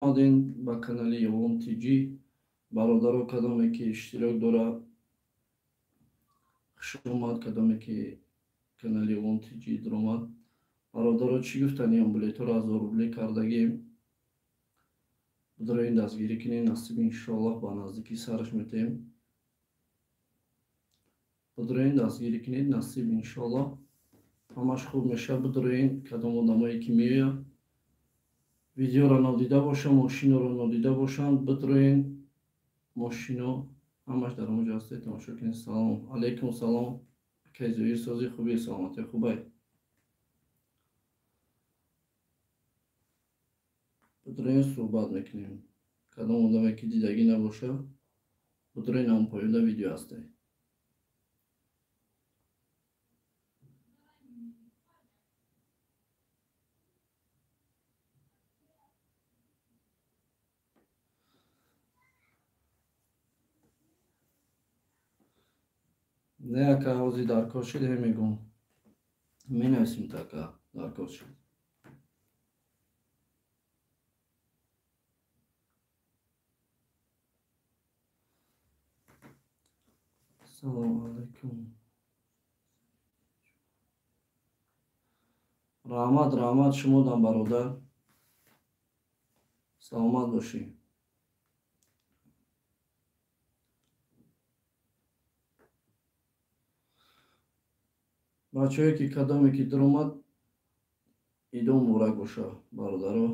Омадем ба канали Ёвон ТЖ. Бародаро, кадоме ки иштирок дора, хуш омад, кадоме ки канали Ёвон ТЖ даромад. Бародаро, чӣ гуфтаниям, билетҳоро 1000 рубле кардагем. Бидроин дастгирӣ кунем, насиб иншоаллоҳ ба наздикӣ сараш метаем. Бидроин дастгирӣ кунед, насиб иншоаллоҳ ҳамаш хуб мешавад. Бидроин кадом одамое ки меояд, видеоро нодида бошанд, мошиноро нодида бошанд, бидроин, мошино ҳамаш дар онҷо ҳастед, тамошо кунед. Салом алейкум, салом акай Зоир, сози хуби, саломатӣ хубай. Бидроин суҳбат мекунем. Кадом одаме ки дидагӣ набоша, бидроин, ҳам поёнда видео ҳастай. Не ака, ҳозир дар кор шид, ҳе мегӯм. Менависем та ака, дар кор шид. Салому алайкум. Раҳмат, раҳмат шумодам, бародар. Саломат бошӣ. Бачаҳое ки кадоме ки даромад, идон муборак боша, бародаро.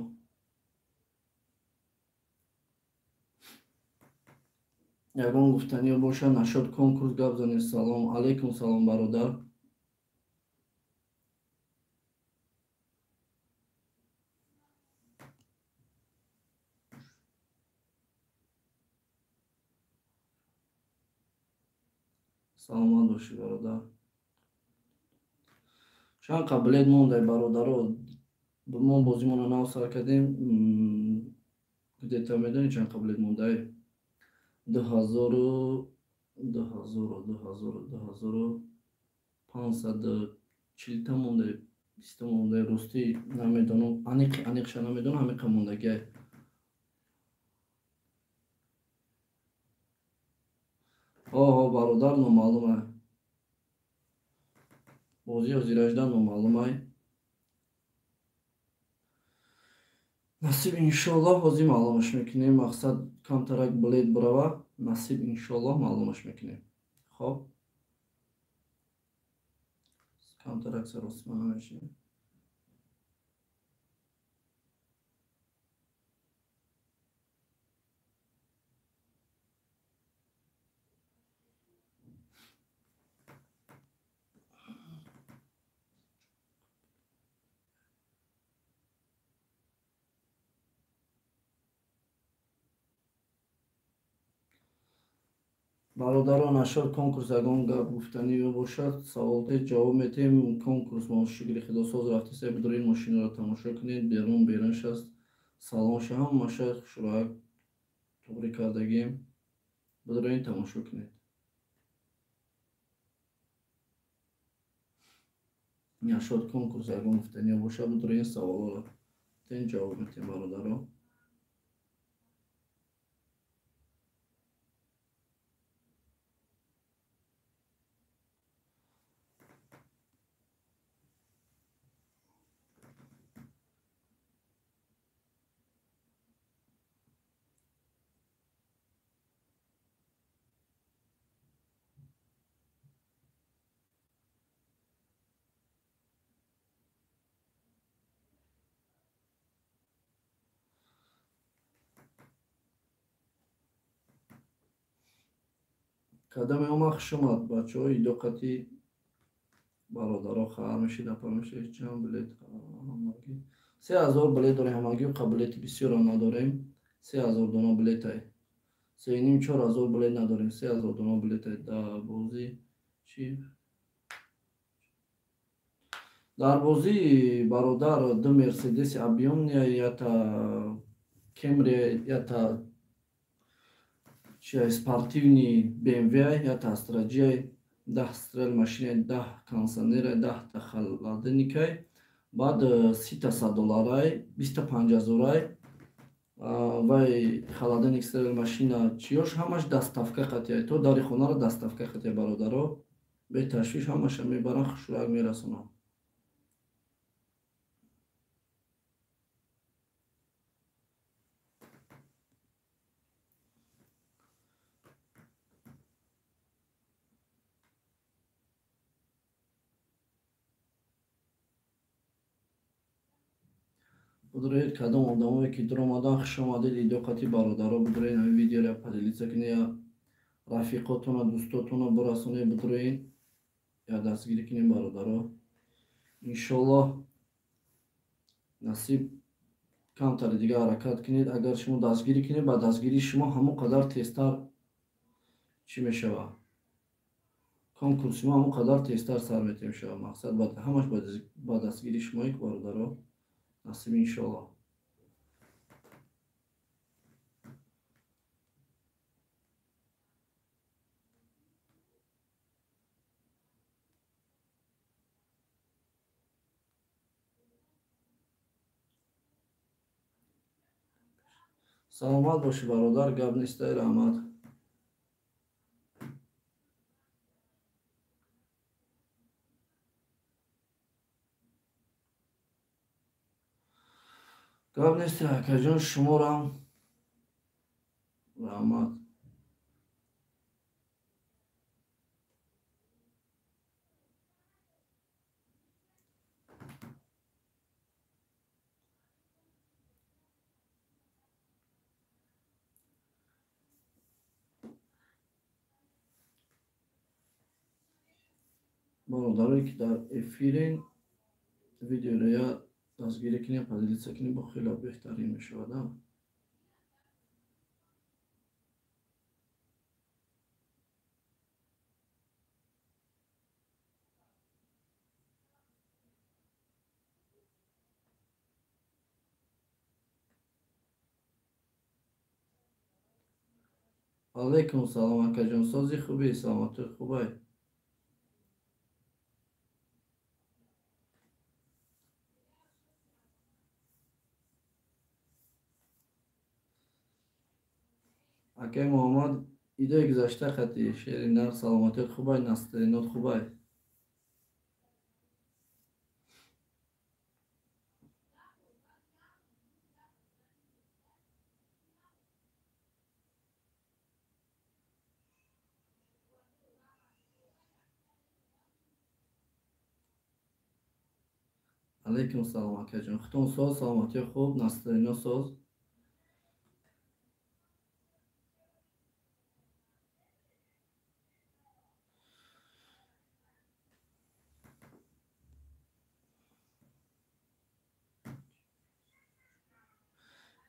Ягон гуфтаниё боша, нашод конкурс гап занед. Салом алейкум, салом бародар. Саломат бошӣ, бародар. Чанд қабилет мондай, бародаро? Мо бозимонро нав сар кардем. Где-то медонӣ чанд қабилет мондай? Дуҳазору дуҳазору дуҳазору 2540-та мондай, 20-та мондай. Ростӣ намедонам, аниқ аниқша намедонам, ҳамиқа мондагиай. Оҳо, бародар, номаълума. Бозӣ ҳозиражда номаълумай. Насиб иншоаллоҳ ҳозир маълумаш мекунем. Мақсад камтарак билет бирава, насиб иншоаллоҳ маълумаш мекунем. Хоб, камтарак саросима намешавем. Бародаро, нашод конкурс ягон гап гуфтаниё бошад, саволте ҷавоб метиҳем. Конкурс мо шукри худосоз рафтасе, бидорин мошиноро тамошо кунед, берун берунш аст, салонша ҳамаша хушроак туғрӣ кардагием. Бидорин тамошо кунед. Нашод конкурс ягон гуфтаниё бошад, бидорин саволоро тен ҷавоб метиҳем, бародаро. Кадаме омад, хуш омад, бачаҳо, идоқати бародаро, хабар мешид, апа мешид. Чанд билет ҳамагӣ? 3000 билет дорем ҳамагӣ, қабилети бисёрам надорем. 3000 дона билетай. 3,5 4000 билет надорем, 3000 дона билетай. Дар бозӣ чӣ? Дар бозӣ, бародар, ду Мерседеси объёмния, ята Кемри, ята чи спортивный БМВ, ята Астра Джи, 10 стрел машина, 10 кондиционера, 10-та холодильникай, баъд 30-та 100 долларай, 20-та 5000-ай. Вай холодильник, стиральная машина, чиёш ҳамаш доставка қатия. То дари хонаро доставка қатия, бародаро. Беташвиш ҳамаша мебаранд, хушрӯяк мерасонанд. Будроед, кадом одамое ки дуромадан, хуш омадед, идоқати бародаро. Будроед, ҳамин видеоро поделиться кунед, я рафиқотона, дӯстотона бирасонед, будроед, я дастгирӣ кунед, бародаро. Иншоллоҳ, насиб, камтари дига ҳаракат кунед. Агар шумо дастгирӣ кунед, ба дастгирии шумо ҳамон қадар тезтар чӣ мешавад? Конкурси мо ҳамон қадар тезтар сар метемшавад. Мақсад ҳамаш ба дастгирии шумое, бародаро. Насиб, иншоллоҳ. Саломат бошӣ, бародар, гап нестай, раҳмат. Гап нестай, акаҷон, шуморам раҳмат. Бародарое ки дар эфирен, видеоро я дастгирӣ кунем, поделиться кунем, бо хеле беҳтарин мешавад. Алайкум салом, акаҷон, сози хуби, саломатӣ хубай. Акай Муҳаммад, идои гузашта хати шери нар, саломатиёт хубай, настринот хубай. Алайкум салом, акаҷон, хутон соз, саломатиё хуб, настрино соз.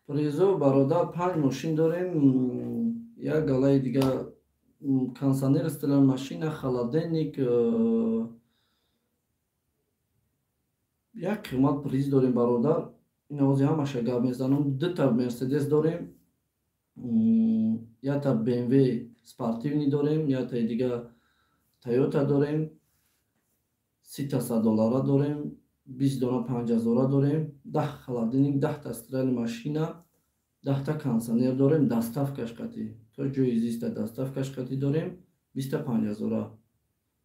Призо, бародар, 5 мошин дорем, як галаи дига кондиционер, стиральная машина, холодильник, як қимат приз дорем, бародар. Ин овози ҳамаша гап мезанам. Дута Мерседес дорем, якта БМВ спортивный дорем, яктаи дига Тойота дорем, 30 $100 дорем, 20 дона 5000 дорем, 10 холодильник, 10 стиральная машина, 10 кондиционер дорем, доставкаш қатӣ. То ҷои зиста доставкаш қатӣ дорем, 20 5000.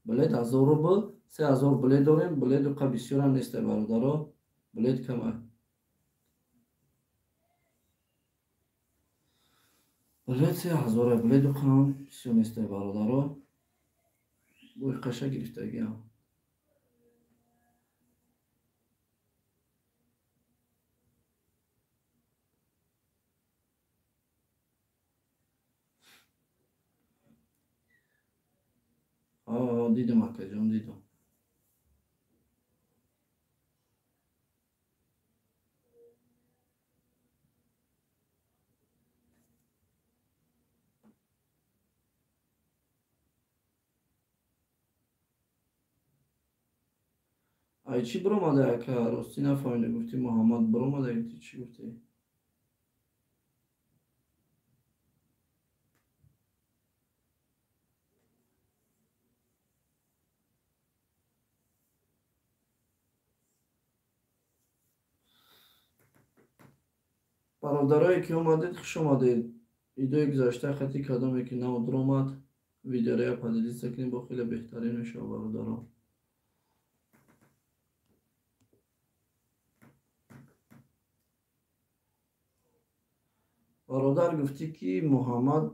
Билет 1000 рубл, 3000 билет дорем, билет уқа бисёрам нест, бародаро, билет кама. Билет 3000, билет уқам бисёр нест, бародаро. Бой қаша гирифтагиам. Дидам, акаҷон, дидам. Ай чӣ биромада, ака? Ростӣ нафаҳмида, гуфтӣ Муҳаммад биромада, гуфтӣ, чӣ гуфтӣ? Бародарое ки омадед, хуш омадед. Идои гузашта хати кадоме ки нав дуромад, видеоро поделиться кунед, бо хеле беҳтарин мешавад бародаро. Бародар гуфтӣ ки Муҳаммад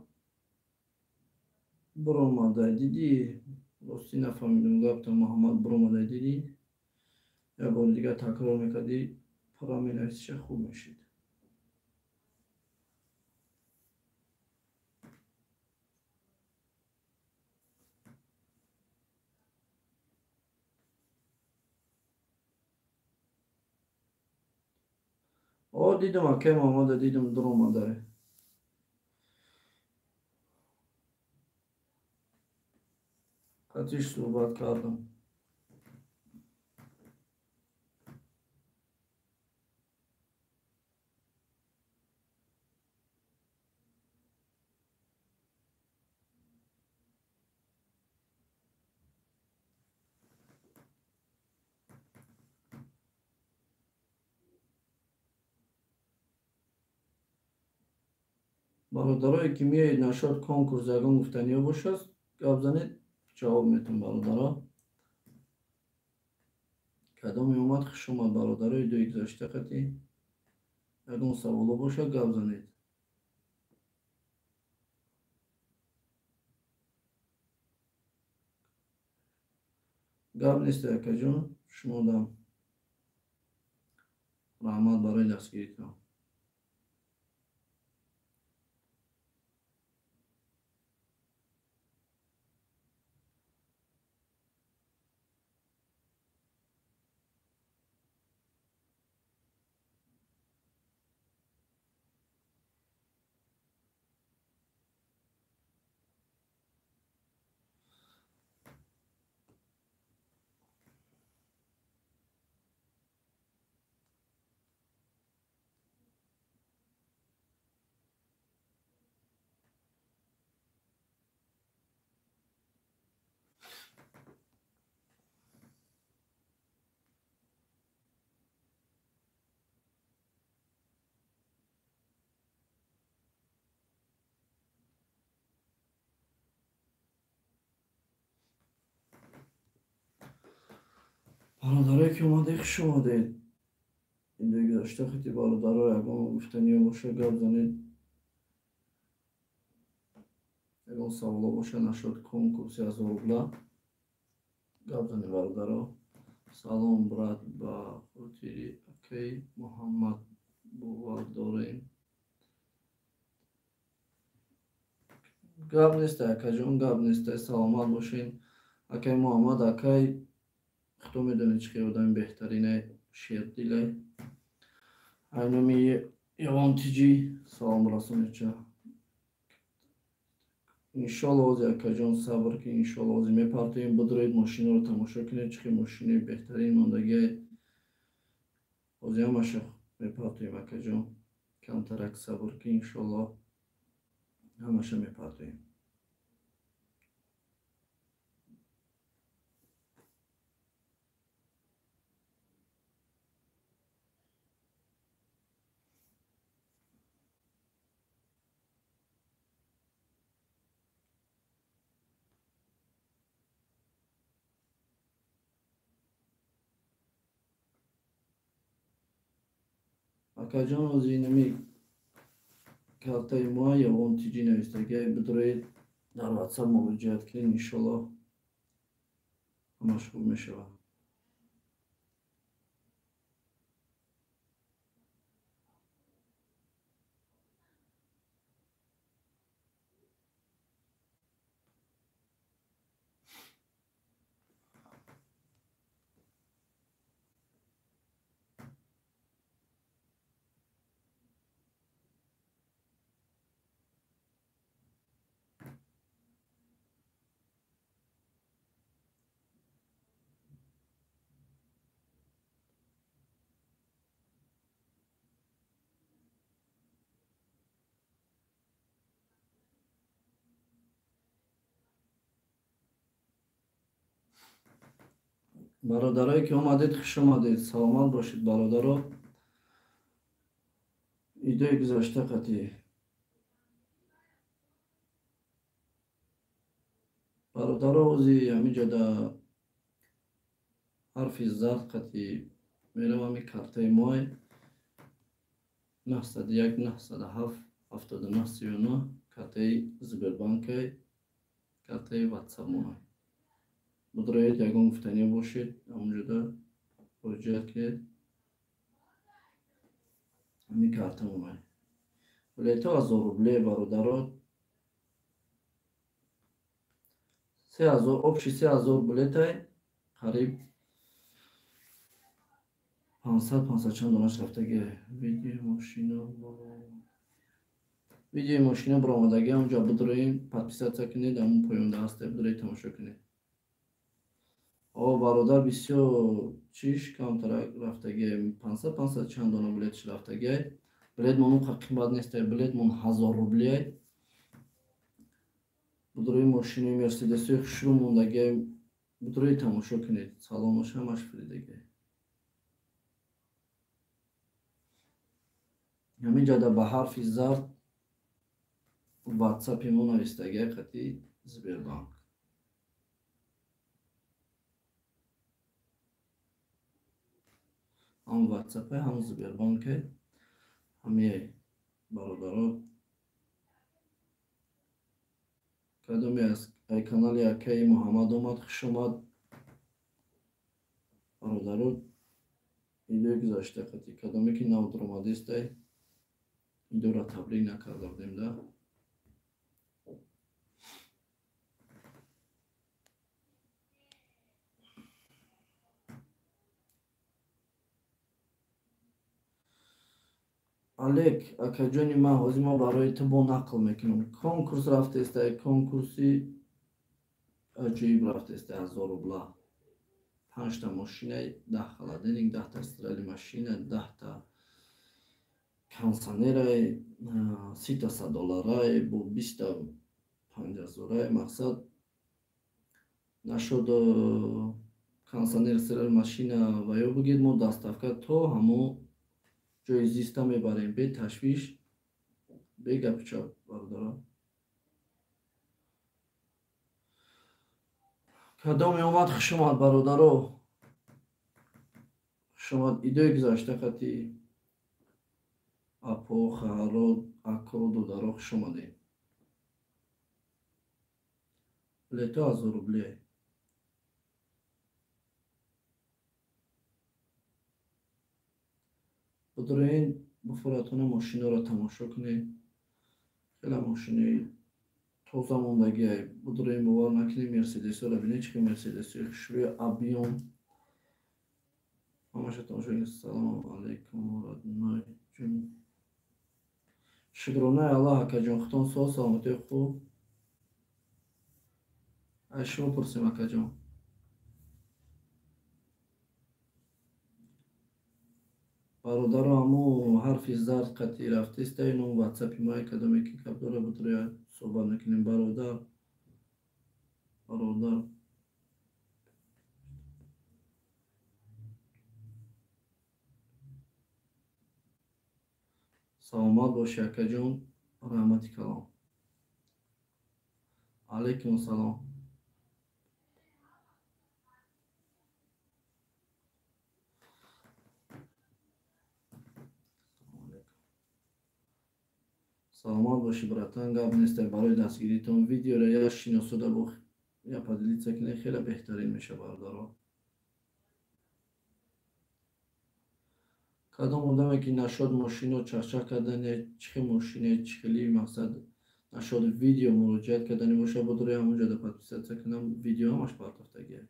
буромадай, дидӣ? Ростӣ нафаҳмидам гапта. Муҳаммад буромадай, дидӣ? Як бори дигар такрор мекардӣ, пурра менависиша, хуб мешид. О, дидам акай Муҳаммада, дидам, дуромадай. Қатиш суҳбат кардам. Бародарое ки меоед нашод конкурс, ягон гуфтаниё бошад, гап занед, ҷавоб метавон бародаро. Кадоме омад, хуш омад бародарои дуи гузашта қатӣ. Ягон саволо бошад, гап занед. Гап нест акаҷон, шумо дам. Раҳмат барои дастгиритон. Бародарое ки омадед, хуш омадед. Идои гузашта хати бародаро ягон гуфтаниё бошад, гап занед. Ягон саволо бошад нашод конкурси 1000 рубла. Гап занед бародаро. Салом брат, ба хотири акай Муҳаммад бовар дорем. Гап нест акаҷон, гап нест. Саломат бошед. Акай Муҳаммад, акай худо медонед чӣ хел одами беҳтарине, шердиле. Айноми Явон Тиҷи салом расонед. Иншолло ози акаҷон сабр ки, иншолло ози мепартоем, бидроед мошинаро тамошо кунед, чӣ хел мошини беҳтарин мондагие. Ози ҳамаша мепартоем акаҷон, камтарак сабр ки, иншолло ҳамаша мепартоем. Акаҷон, ози инами картаи мо Явон Тиҷи навистагиа, бидроед дар WhatsApp муроҷиат кунед, иншолло ҳамаш хуб мешавад. Бародарое ки омадед, хуш омадед, саломат бошед бародаро. Идои гузашта қатӣ бародаро ози ҳамин ҷода ҳарфи зард қатӣ меравам ин картаи мой 901 907 79 39 картаи Сбербанкай, картаи ватсапмонай. Будроед, ягон гуфтанӣ бошед, ҳамонҷода муроҷиат кунед. Ҳамин картамонай. Билето 1000 рубле бародаро. 3000 общий 3000 билетай, қариб 500 чанд донаш рафтаги. Видеои мошина баромадаги, ҳамонҷо бидроем, подписаться кунед, ҳамон поёнда ҳаст, бидроед тамошо кунед. О бародар бисёр чиш камтарак рафтаги, 500 чанд дона билетш рафтаги. Билетмон он қадр қимат нест, билетмон 1000 рубле. Бидрои мошини Мерседесои хушрӯ мондаги, бидрои тамошо кунед. Саломаш ҳамаш фиридаги. Ҳамин ҷода ба ҳарфи зард ватсапи мо навистаги қати Сбербанк. Ҳам ватсапе, ҳам Сбербанке, ҳамие бародаро. Кадоме аз ай канали акаи Муҳаммад омад, хуш омад бародаро. Видеои гузашта қати кадоме ки нав даромадистай, видеоро табрик накарда будем да. Алек, акаҷони ман, ҳозир ман барои ту бо нақл мекунам. Конкурс рафтестай, конкурси аҷоиб рафтестай, 1000 рубла. 5та мошина, 10 холодильник, 10та стиральная машина, 10та консанерай, 30та $100, бо 20та 5000. Мақсад нашуд консанер, стиральная машина ва ё бигед, мо доставка то ҳамо ҷои зиста мебарем, бе ташвиш, бе гапу чап бародаро. Кадоме омад, хуш омад бародаро. Хуш омад. Идои гузашта қати апо, хаҳаро, ако, додаро хуш омадем. Билето 1000 рубле. Бидроен буфуратона мошиноро тамошо кунед. Хеле мошинои тоза мондагиай. Бидроен, бовар накунед, Мерседесҳоро бинед, чӣ хел Мерседесҳои хушрӯи объём. Ҳамаша тамошо кунед. Салому алайкум родной ҷун. Шукронаи Аллоҳ, акаҷон, худтон соз, саломатии хуб. Аз шумо пурсем, акаҷон. Бародаро, ҳамо ҳарфи зард қатӣ рафтестай, ном ватсапи май, кадоме ки гап дора, бидроя суҳбат мекунем. Бародар, бародар. Саломат бошӣ, акаҷон, раҳмати калом. Алайкум салом. Саломат бошӣ, братан, гап нестай барои дастгиритон. Видеоро я шиносода бо я поделиться кунед, хеле беҳтарин мешавад бародаро. Кадом одаме ки нашод мошино чахчах кардане, чӣ хел мошине, чӣ хели мақсад нашод видео муроҷиат кардани бошад, бодрои ҳамонҷода подписаться кунам, видео ҳамаш партофтагиа.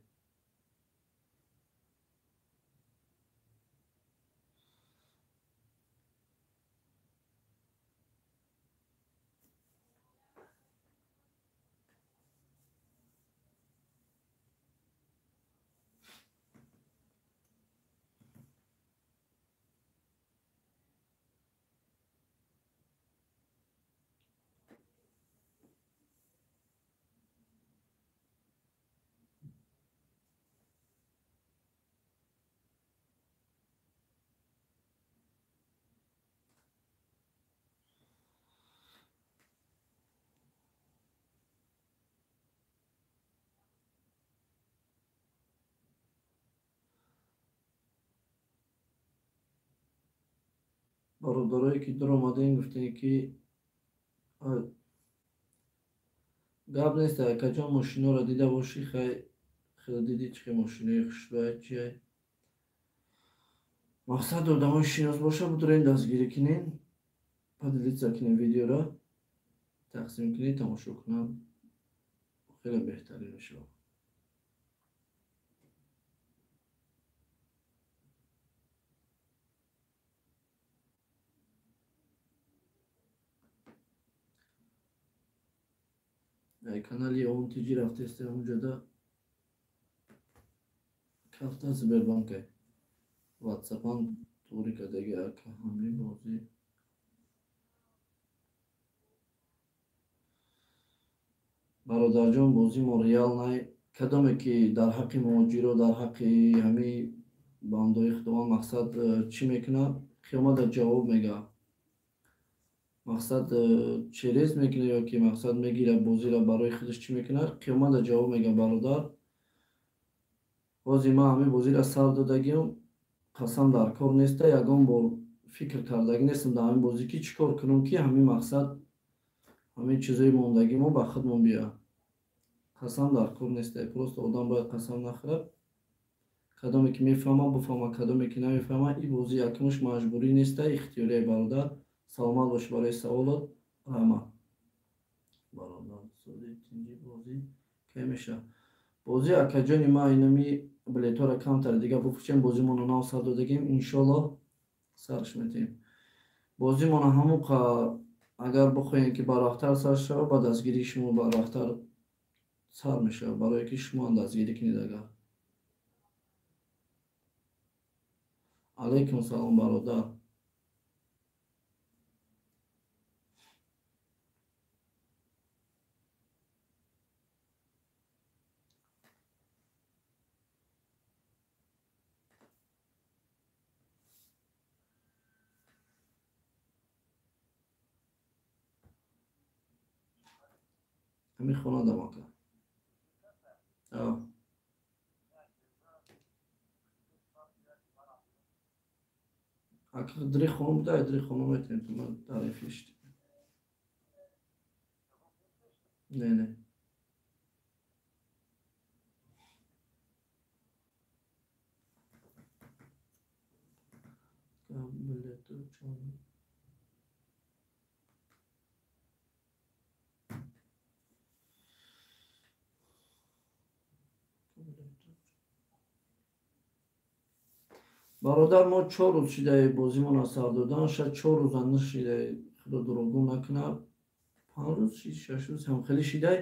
Бародарое ки дур омадем, гуфтем ки гап нест, акаҷон, мошиноро дида бошӣ, хай хеле дидӣ чӣ мошинои хушрӯя чия. Мақсад одамои шинос боша, будурем дастгирӣ кунем, поделиться кунем, видеоро тақсим кунед, тамошо кунанд, хеле беҳтарин мешавад. Канали ОНТЖ рафтесте, онҷода карта Сбербанка ватсапан туғри кардаги ака. Ҳамин бозӣ бародарҷон, бозӣ мо реал най. Кадоме ки дар ҳаққи муҳоҷиро, дар ҳаққи ҳамин бандои Худованд мақсад чӣ мекунад, қиёмата ҷавоб мега. Мақсад через мекунад ё ки мақсад мегирад бозиро барои худаш чӣ мекунад, қиёмата ҷавоб мега бародар. Ҳозир ман ҳамин бозиро сар додагиам, қасам дар кор неста, ягон бор фикр кардагӣ нестам дар ҳамин бозӣ ки чӣ кор кунам ки ҳамин мақсад ҳамин чизои мондагимо ба худмон биёяд. Қасам дар кор неста, просто одам бояд қасам нахӯрад. Кадоме ки мефаҳма буфаҳма, кадоме ки намефаҳма, ин бозӣ якумаш маҷбурӣ неста, ихтиёрия бародар. Саломат бош барои саволот, раҳмат. Бародар, сози тинҷи бозӣ кай мешавад? Бозӣ акаҷони ман инами билетҳоро камтар дига бифурӯшем, бозимонро нав сар додагим, иншоллоҳ сарш метиҳем. Бозимонро ҳамон агар бихоҳем ки барвақттар сар шавад, ба дастгирии шумо барвақттар сар мешавад, барое ки шумо дастгирӣ кунед агар. Алайкум салом бародар. Ҳамин хона дамака. Ака дри хона буда, дри хона метавонем, ман дар эфир. Не, не. Билету чон. Бародар, мо 4 рӯз шидаи бозимонро сар додан, шояд 4 рӯза нашидаи, худо дурӯғгӯ накунад, 5 рӯз, 6 рӯз ҳам хеле шидай.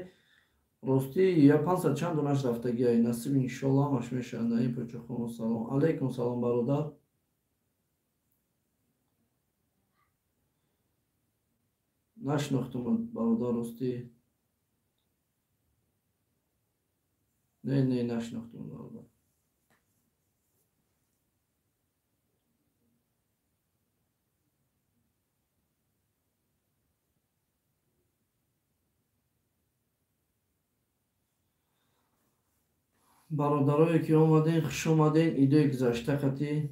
Ростӣ я 500 чанд донаш рафтагиай, насиб иншоллоҳ ҳамаш мешавад. Наим Пӯчохону салом. Алайкум салом бародар. Нашинохтум бародар, ростӣ. Не, не, нашинохтум бародар. Бародарое ки омадем, хуш омадем. Идои гузашта қатӣ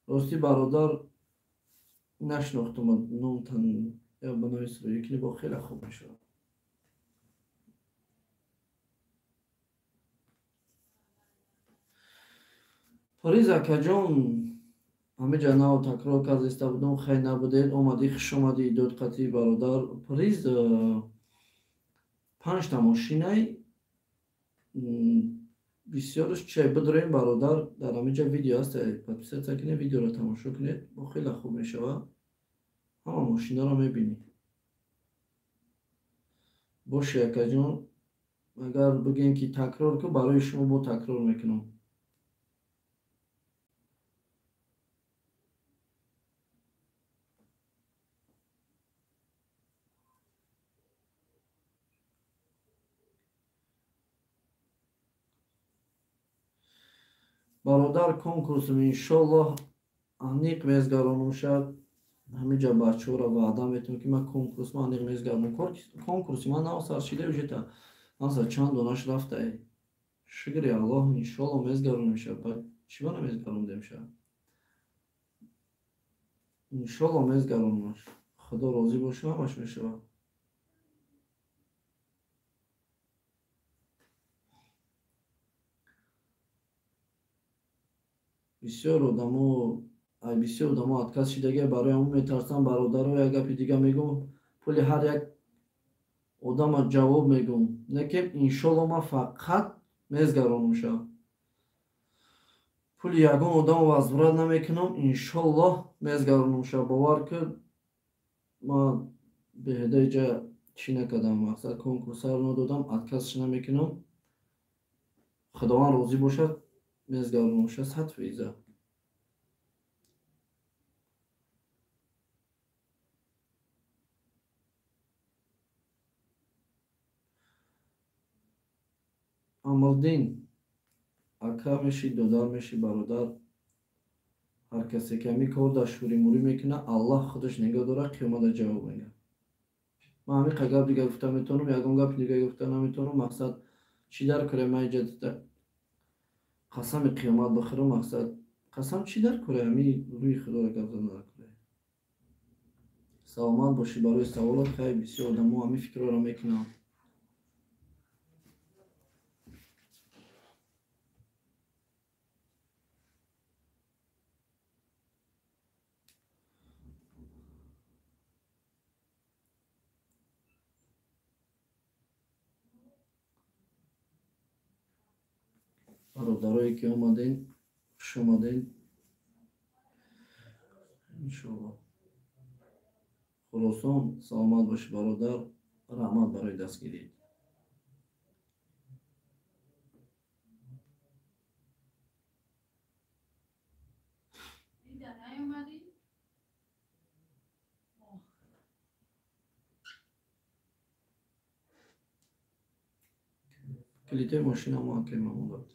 ростӣ бародар нашинохтум номтан, я ба номи сурои бо хеле хуб мешавад. Фариз акаҷон, ҳамеҷа нав такрор карда будам, хай набудед, омадӣ, хуш омадӣ, дод қатӣ бародар. Фариз 5та мошинай бисёрш чай бидорем бародар, дар ҳамеҷа видео ҳаст, подписаться кунед, видеоро тамошо кунед, бо хеле хуб мешавад. Ҳама мошинаро мебинӣ. Боши акаҷон, агар бигӯем ки такрор кун, барои шумо бо такрор мекунам. Бародар, конкурсум иншоллоҳ аниқ мезгаронум шад. Ҳаминҷа бачаҳоро ваъда метавонам, ки ман конкурс ман аниқ мезгардонам. Конкурси ман нав сар шида уже та маса чанд донаш рафтае. Шукри Аллоҳ, иншолло мезгаронемша. Чӣ ба намезгарондемша? Иншолло мезгаронамаш. Худо розӣ боша, ҳамаш мешавад. Бисёр одамо, ай бисёр одамо отказ шидагия, барои ҳамон метарсам. Бародаро, як гапи дига мегӯм, пули ҳар як одама ҷавоб мегӯм. Не ки иншолло ман фақат мезгаронамша. Пули ягон одамо возврат намекунам, иншолло мезгаронамша. Бовар кун, ман беҳуда иҷа чӣ накардам, мақсад конкурсаро надодам, отказш намекунам. Худованд розӣ бошад, мезгаронамша 100%. Амрдин ака меши, додар меши, бародар. Ҳар касе ки ҳамин кор дар шӯримурӣ мекунад, Аллоҳ худаш нигоҳ дорад, қиёмата ҷавоб мегӯяд. Ман ҳамин қа гап дига гуфта метавонам, ягон гапи дига гуфта наметавонам. Мақсад чӣ дар кора ман иҷа қасами қиёмат бихӯрам, мақсад қасам чӣ дар кора, ҳамин рӯи худоро гап зада дар кора. Саломат бошӣ барои саволот. Хай, бисёр одамо ҳамин фикрҳоро мекунанд. Бародарое ки омаден, хуш омаден. Иншолло. Хуросон, саломат бошӣ бародар, раҳмат барои дастгирӣ. Калитаи мошина мо акай мамонад.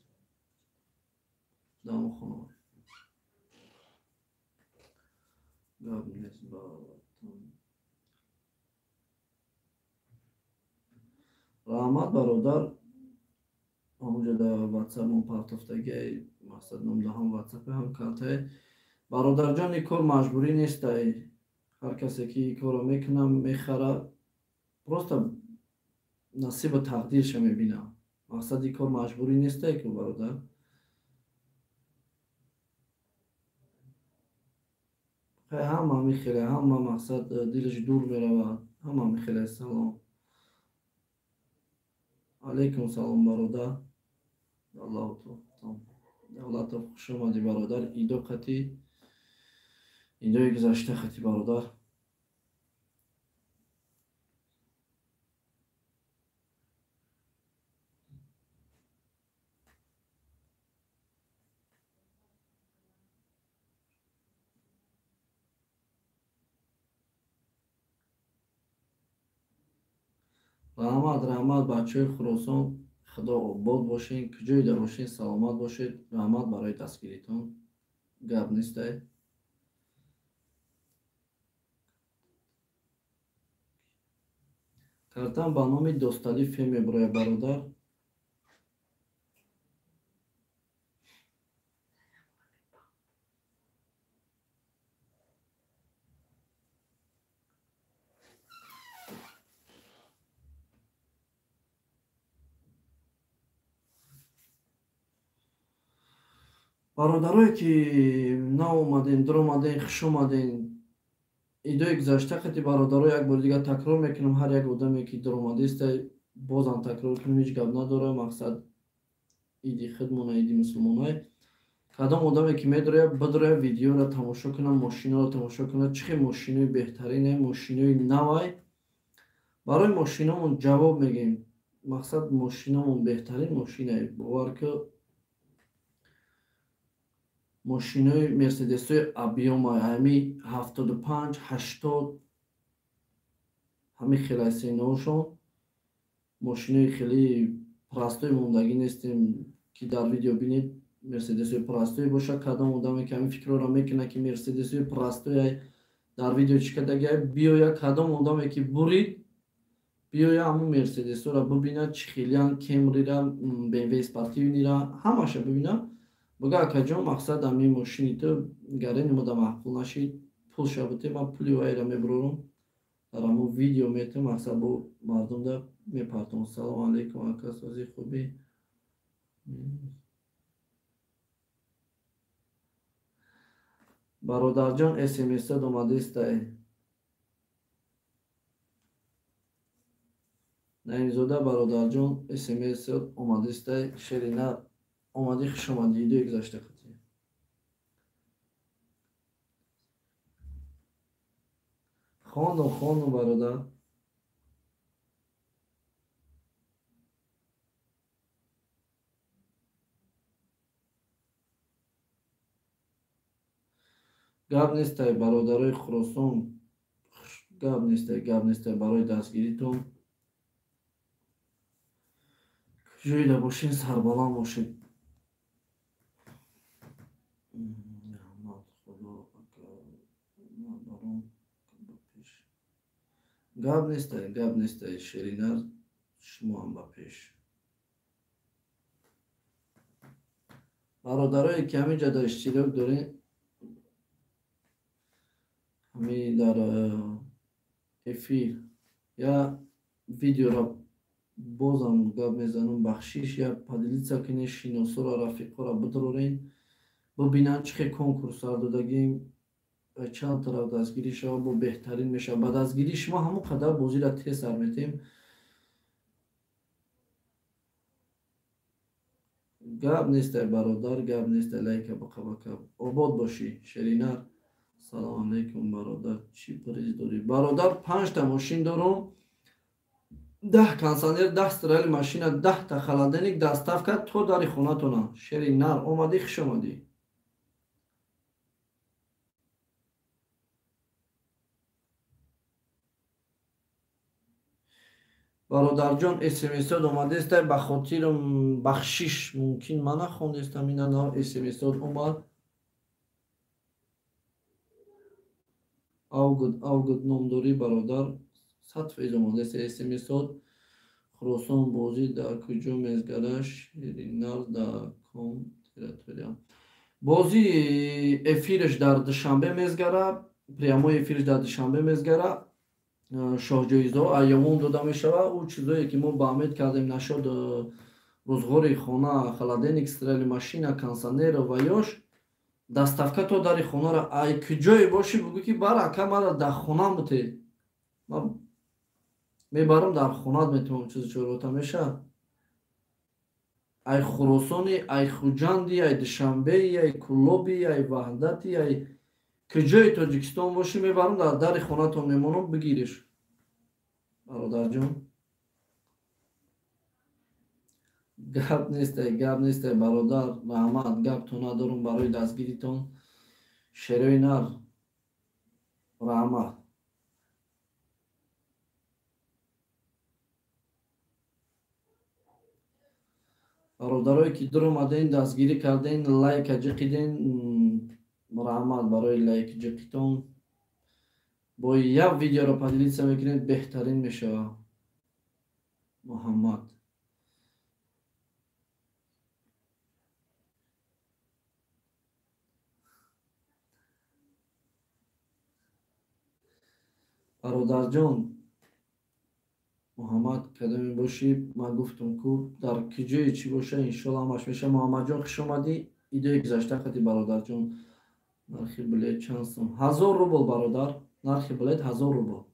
Дамо хона. Гап нест ба ватан. Раҳмат бародар. Ҳамонҷо дар ватсап мо партофтагиай, мақсад номда ҳам ватсапе ҳам картае. Бародарҷон, ин кор маҷбурӣ нестай. Ҳар касе ки ин корро мекунад, мехара, просто насибу тақдирша мебинад. Мақсад ин кор маҷбурӣ нестай ку бародар. Хай, ҳама ҳамин хеле, ҳама мақсад дилаш дур меравад, ҳама ҳамин хеле. Салом алейкум, салом бародар. Давлатов, хуш омадӣ бародар. Идо қати, идои гузашта қати бародар. Раҳмат, раҳмат бачаҳои Хуросон, Худо обод бошед, куҷоида бошед, саломат бошед. Раҳмат барои дастгиритон. Гап нестай. Картам ба номи Досталӣ Фе мебирояд бародар. Бародарое ки наомаден, дуромаден, хуш омаден. Идои гузашта қати бародаро як бори дига такрор мекунам. Ҳар як одаме ки дуромадиста, бозам такрор кунам, ҳеҷ гап надорам. Мақсад иди худмона, иди мусулмоное. Кадом одаме ки медрояд, бидрояд, видеоро тамошо кунад, мошиноро тамошо кунад. Чӣ хел мошинои беҳтарине, мошинои навай. Барои мошиномон ҷавоб мегӯем. Мақсад мошиномон беҳтарин мошинае. Бовар ку, мошинои мерседесҳои объёма ҳами 75, 80 ҳами хелай сенаошон. Мошинои хеле простой мондагӣ нестем, ки дар видео бинед мерседесҳои простой боша. Кадом одаме ки ҳамин фикрҳоро мекунад, ки мерседесҳои простой Дар видео чӣ кардагиай, биёя кадом одаме ки бурид, биёя ҳамун мерседесора бибинад, чӣ хелиян, кемрира, бмв спортивнира, ҳамаша бибинад. Буга акаҷон, мақсад ҳамин мошини ту гарени мода маъқул нашид, пулша бите, ман пули вайра мебурорам, дар ҳамун видео метам, мақсад бо мардумда мепартом. Салому алайкум ака, сози хубӣ? Бародарҷон, смсат омадистай. Наимзода бародарҷон, смсат омадистай. Шерина омадӣ, хуш омадӣ, идои гузашта қатӣ. Хондум, хондум бародар. Гап нестай бародарои Хуросон, гап нестай, гап нестай барои дастгиритон. Куҷоида бошед, сарбаланд бошед. Раҳмат Худо ака, баром ба пеш. Гап нестай, гап нестай, Шеринар, шумо ҳам ба пеш. Бародарое ки ҳамин ҷо дар иштирок доред, ҳамин дар эфир я видеоро бозам гап мезанам, бахшиш, я поделиться кунед, шиносоро, рафиқоро бидорен, бибинанд чӣ хел конкурс сар додагим, чанд тараф дастгирӣ шава, бо беҳтарин мешавад. Ба дастгирии шумо ҳамон қадар бозиро тез сар метем. Гап нестай бародар, гап нестай, лайка бақабака. Обод бошӣ, Шеринар. Салому алайкум бародар, чӣ приз дорӣ? Бародар, 5та мошин дорум, 10 консанер, 10 стирали машина, 10та холодильник, доставка то дари хонатона. Шеринар, омадӣ, хуш омадӣ. Бародарҷон, смсот омадестай, ба хотирам бахшиш, мумкин ман нахондестам, ина нав смсот омад. Авгуд, авгуд ном дорӣ бародар, 100% омадеста смсот. Хуросон бозӣ дар куҷо мезгара? Шеринар дар ком территория. Бозӣ эфираш дар Душанбе мезгара, прямой эфираш дар Душанбе мезгара. Шоҳҷоизаҳо айёмон дода мешавад. Ӯ чизое ки мо ба амед кардем нашуд, рӯзғори хона, холодильник, стирали машина, консанер ва ёш, доставка то дари хонаро. Ай куҷое бошӣ, бугӯ ки бар ака мара дар хонам бите, ман мебарам дар хонат метавонам чизу чорота мешавад. Ай Хуросони, ай Хуҷанди, ай Душанбеи, ай Кулоби, ай Ваҳдати, ай куҷои Тоҷикистон бошӣ, мебарам дар дари хонатон мемонам, бигириш. Бародарҷон, гап нестай, гап нестай бародар, раҳмат, гапто надорум барои дастгиритон. Шерои нар, раҳмат. Бародарое ки дур омаден, дастгирӣ карден, лайка ҷиқиден, раҳмат барои лайк ҷиқитон. Бо як видеоро поделиться мекунед, беҳтарин мешавад. Муҳаммад. Бародарҷон, Муҳаммад кадоме бошӣ, ман гуфтам ку дар куҷое чӣ боша, иншолло ҳамаш мешавад. Муҳаммадҷон, хуш омадӣ. Идои гузашта қати бародарҷон. Нархи билет чанд сум? 1000 рубл бародар, нархи билет 1000 рубл.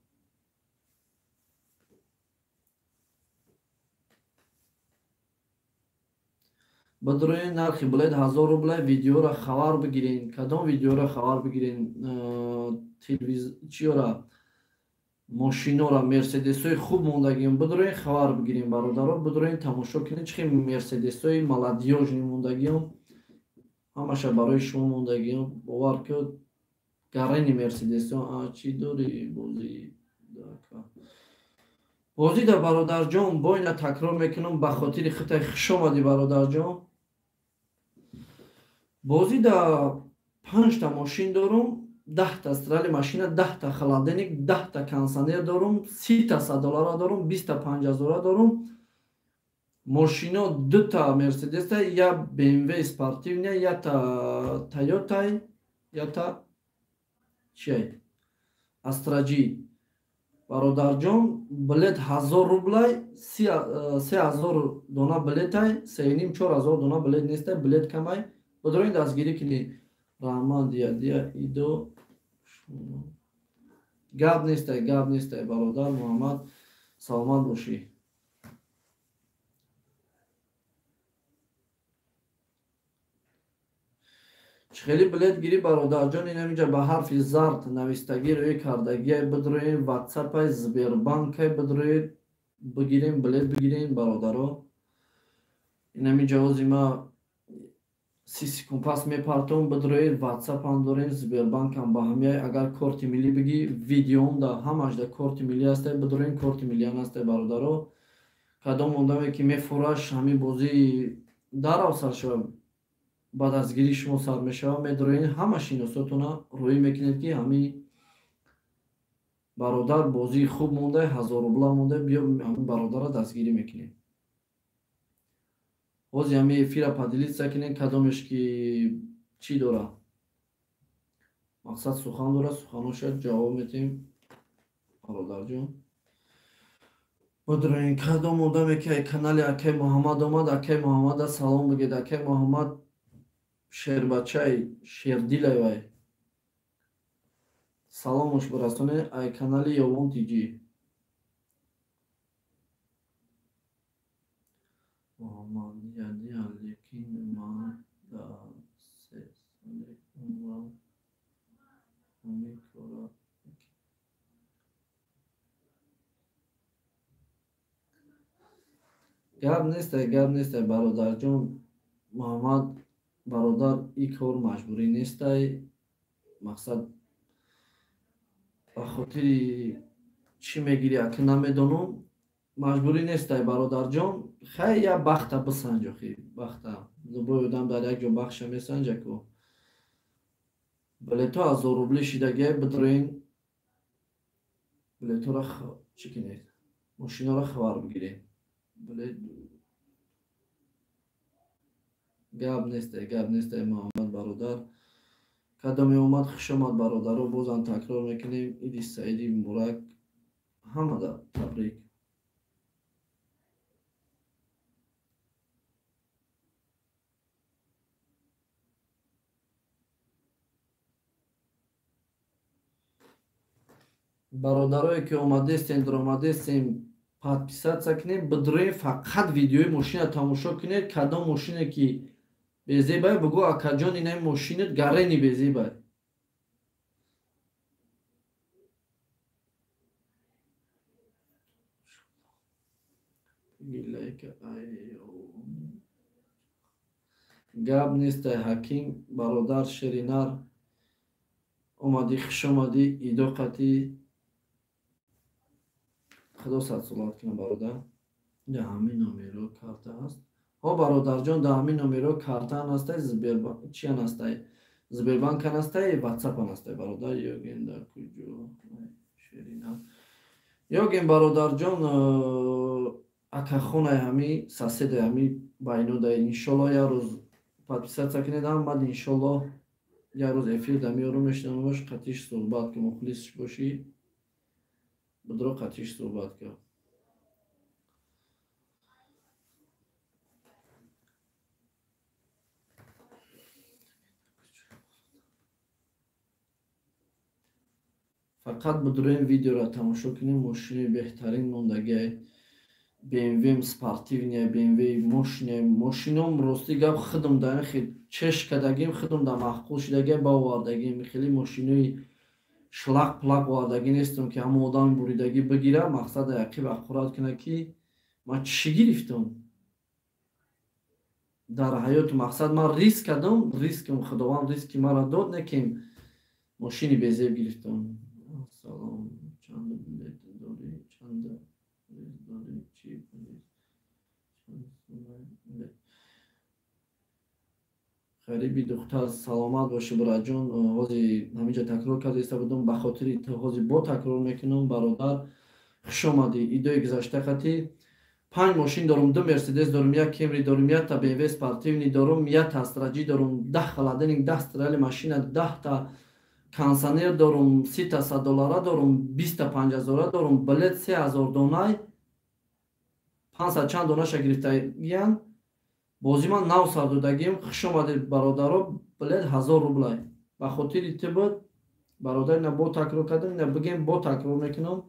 Бадрои нархи билет 1000 рубл. Видеоро хабар бигирен. Кадом видеоро хабар бигирен? Чиёра? Мошинора, мерседесҳои хуб мондагиам. Бидроен хабар бигирем бародаро, бидроен тамошо кунед, чӣ хел мерседесҳои молодёжни мондагиам. Ҳамаша барои шумо мондагиам. Бовар кун, гарени мерседесҳо. Чӣ дорӣ бозӣ? Бозӣ да бародарҷон, бо ина такрор мекунам ба хотири хитай. Хуш омадӣ бародарҷон. Бозӣ да 5та мошин дорум. 10та стирали машина, 10та холодильник, 10та кондиционер дорум, 30та 100 доллара дорум, 20та 5000 дорум. Мошино 2та Мерседеса, я BMW спортивная, я-та Toyota, я-та чиай? Астра G. Бародарҷон, билет 1000 рублай, 3000 дона билетай, 3,5-4000 дона билет нестай, билет камай. Бодроин дастгирӣ кунӣ. Раҳмат, дия, дия, идо. Гап нестай, гап нестай, бародар Муҳаммад, саломат бошӣ. Хеле билет гирӣ бародарҷон, ин ҳаминҷа ба ҳарфи зард навистагӣ рӯи кардагиай бидроед, ватсапай, Сбербанкай бидроед, бигирем, билет бигирем, бародаро. Ин ҳаминҷа ҳози ма 30 секунд пас мепартом, бидроед, ватсапам дорем, Сбербанкам ба ҳамяй. Агар корти миллӣ бигӣ, видеом да ҳамаш да корти миллӣ ҳастай, бидроем, корти миллиам ҳастай, бародаро. Кадом одаме ки мефураш, ҳамин бозӣ дарав сар шава, ба дастгирии шумо сар мешавад, медроед, ҳама шиносотона рӯӣ мекунед, ки ҳамин бародар бозии хуб монда, 1000 рубла монда, биё ҳамин бародарро дастгирӣ мекунем. Ҳозир ҳамин эфира поделиться кунед, кадомеш ки чӣ дора, мақсад сухан дора, суханоша ҷавоб метем, бародарҷон. Бодроин, кадом одаме ки канали Акай Муҳаммад омад, Акай Муҳаммада салом бигед. Акай Муҳаммад шербачай, шердилай вай. Саломош бирасоне ай канали Ёвон ТЖ. Муҳаммад яди, лекин ман дар 3 соли умрам ҳамин кора гап нестай, гап нестай, бародарҷон Муҳаммад. Бародар, ин кор маҷбурӣ нестай, мақсад ба хотири чӣ мегирӣ, аки намедонам, маҷбурӣ нестай, бародарҷон. Хай, я бахта бисанҷ, охи бахта любой одам дар як ҷо бахша месанҷа ку. Билето 1000 рубли шидагиай, бидроин, билетора чӣ кунед, мошинора хабар бигиред. Билет гап нестай, гап нестай, Муҳаммад бародар. Кадоме омад, хуш омад, бародаро. Бозам такрор мекунем, иди саиди муборак ҳамада табрик. Бародарое ки омадестем, даромадестем, подписаться кунед, бидроед, фақат видеои мошина тамошо кунед. Кадом мошине ки безебай, бугӯ акаҷон, инаи мошинат гарени безебай. Гап нестай, Ҳаким бародар, шеринар омадӣ, хуш омадӣ, идо қатӣ. Худо садсолат кунад, бародар. Дар ҳамин номеро карта ҳаст. Ҳо, бародарҷон, дар ҳамин номеро картаан ҳастай, чиан ҳастай, Сбербанкан ҳастай, ватсапан ҳастай, бародар. Ёген дар куҷо шеринар? Ёген бародарҷон, акахонаи ҳами соседаи ҳами байнодай. Иншолло як рӯз подписаться кунед ҳам, баъд иншолло як рӯз эфир да меорум, мешинамаш, қатиш суҳбат ки мухлисш бошӣ, бидро қатиш суҳбат кар. Фақат бидроем, видеоро тамошо кунем. Мошини беҳтарин мондагиай, BMW спортивная, BMW мошине. Мошином рости гап худам да хел чеш кардагим, худам да маъқул шидагиам, ба овардагим. Хеле мошинои шлақ плақ овардагӣ нестам, ки ҳама одами буридагӣ бигира, мақсад ақиб аққурат кунад, ки ман чӣ гирифтам дар ҳаёту. Мақсад ман риск кардам, рискам худованд риски маро дод, не ки мошини безеб гирифтам. Салом, чанд билет дорӣ, чанд дорӣ, чӣ билет, чанд сумай билет? Ғариби духтар, саломат бошӣ бираҷон. Ҳози ҳаминҷа такрор карда иста будам, ба хотири ҳози бо такрор мекунам. Бародар, хуш омадӣ. Идои гузашта қатӣ 5 мошин дорум, 2 Мерседес дорум, 1 Кемри дорум, 1 та BMW спортивный дорум, 1 та Астраҷи дорум, 10 холодильник, 10 стрели машина, 10 та консанер дорум, 30 та 100 доллара дорум, 20 та 5000 дорум, билет 3000 донай, 500 чанд донаша гирифтагиян. Бози ман нав сар додагием. Хуш омадед бародаро, билет 1000 рублай. Ба хотири ту буд бародар, ина бо такрор кардам, ина бигем бо такрор мекунам.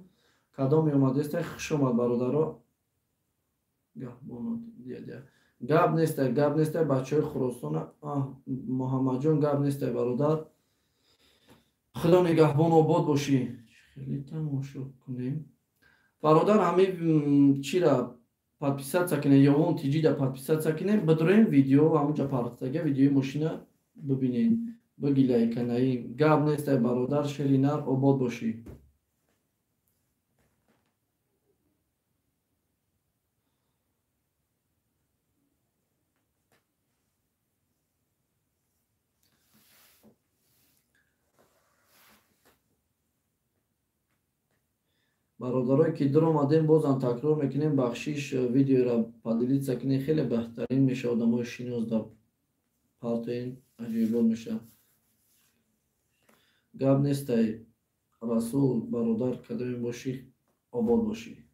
Кадом омадеста, хуш омад бародаро. Гап нестай, гап нестай, бачаҳои Хуросона. Муҳаммадҷон, гап нестай бародар. Худо нигаҳбон, обод бошӣ. Хеле тамошо кунем. Бародар, ҳамин чира подписаться кунед, Ёвон тиҷида подписаться кунед, бидроем видео, ҳамунҷа партага видеои мошина бибинед. Бигилай канаи. Гап нестай бародар, шери нар, обод бошӣ. Бародарое ки дур омадем, бозам такрор мекунем, бахшиш видеоро поделиться кунед, хеле беҳтарин мешавад, одамои шинос дар партоин аҷоибот мешавад. Гап нестай Расул бародар, кадоме бошӣ, обод бошӣ.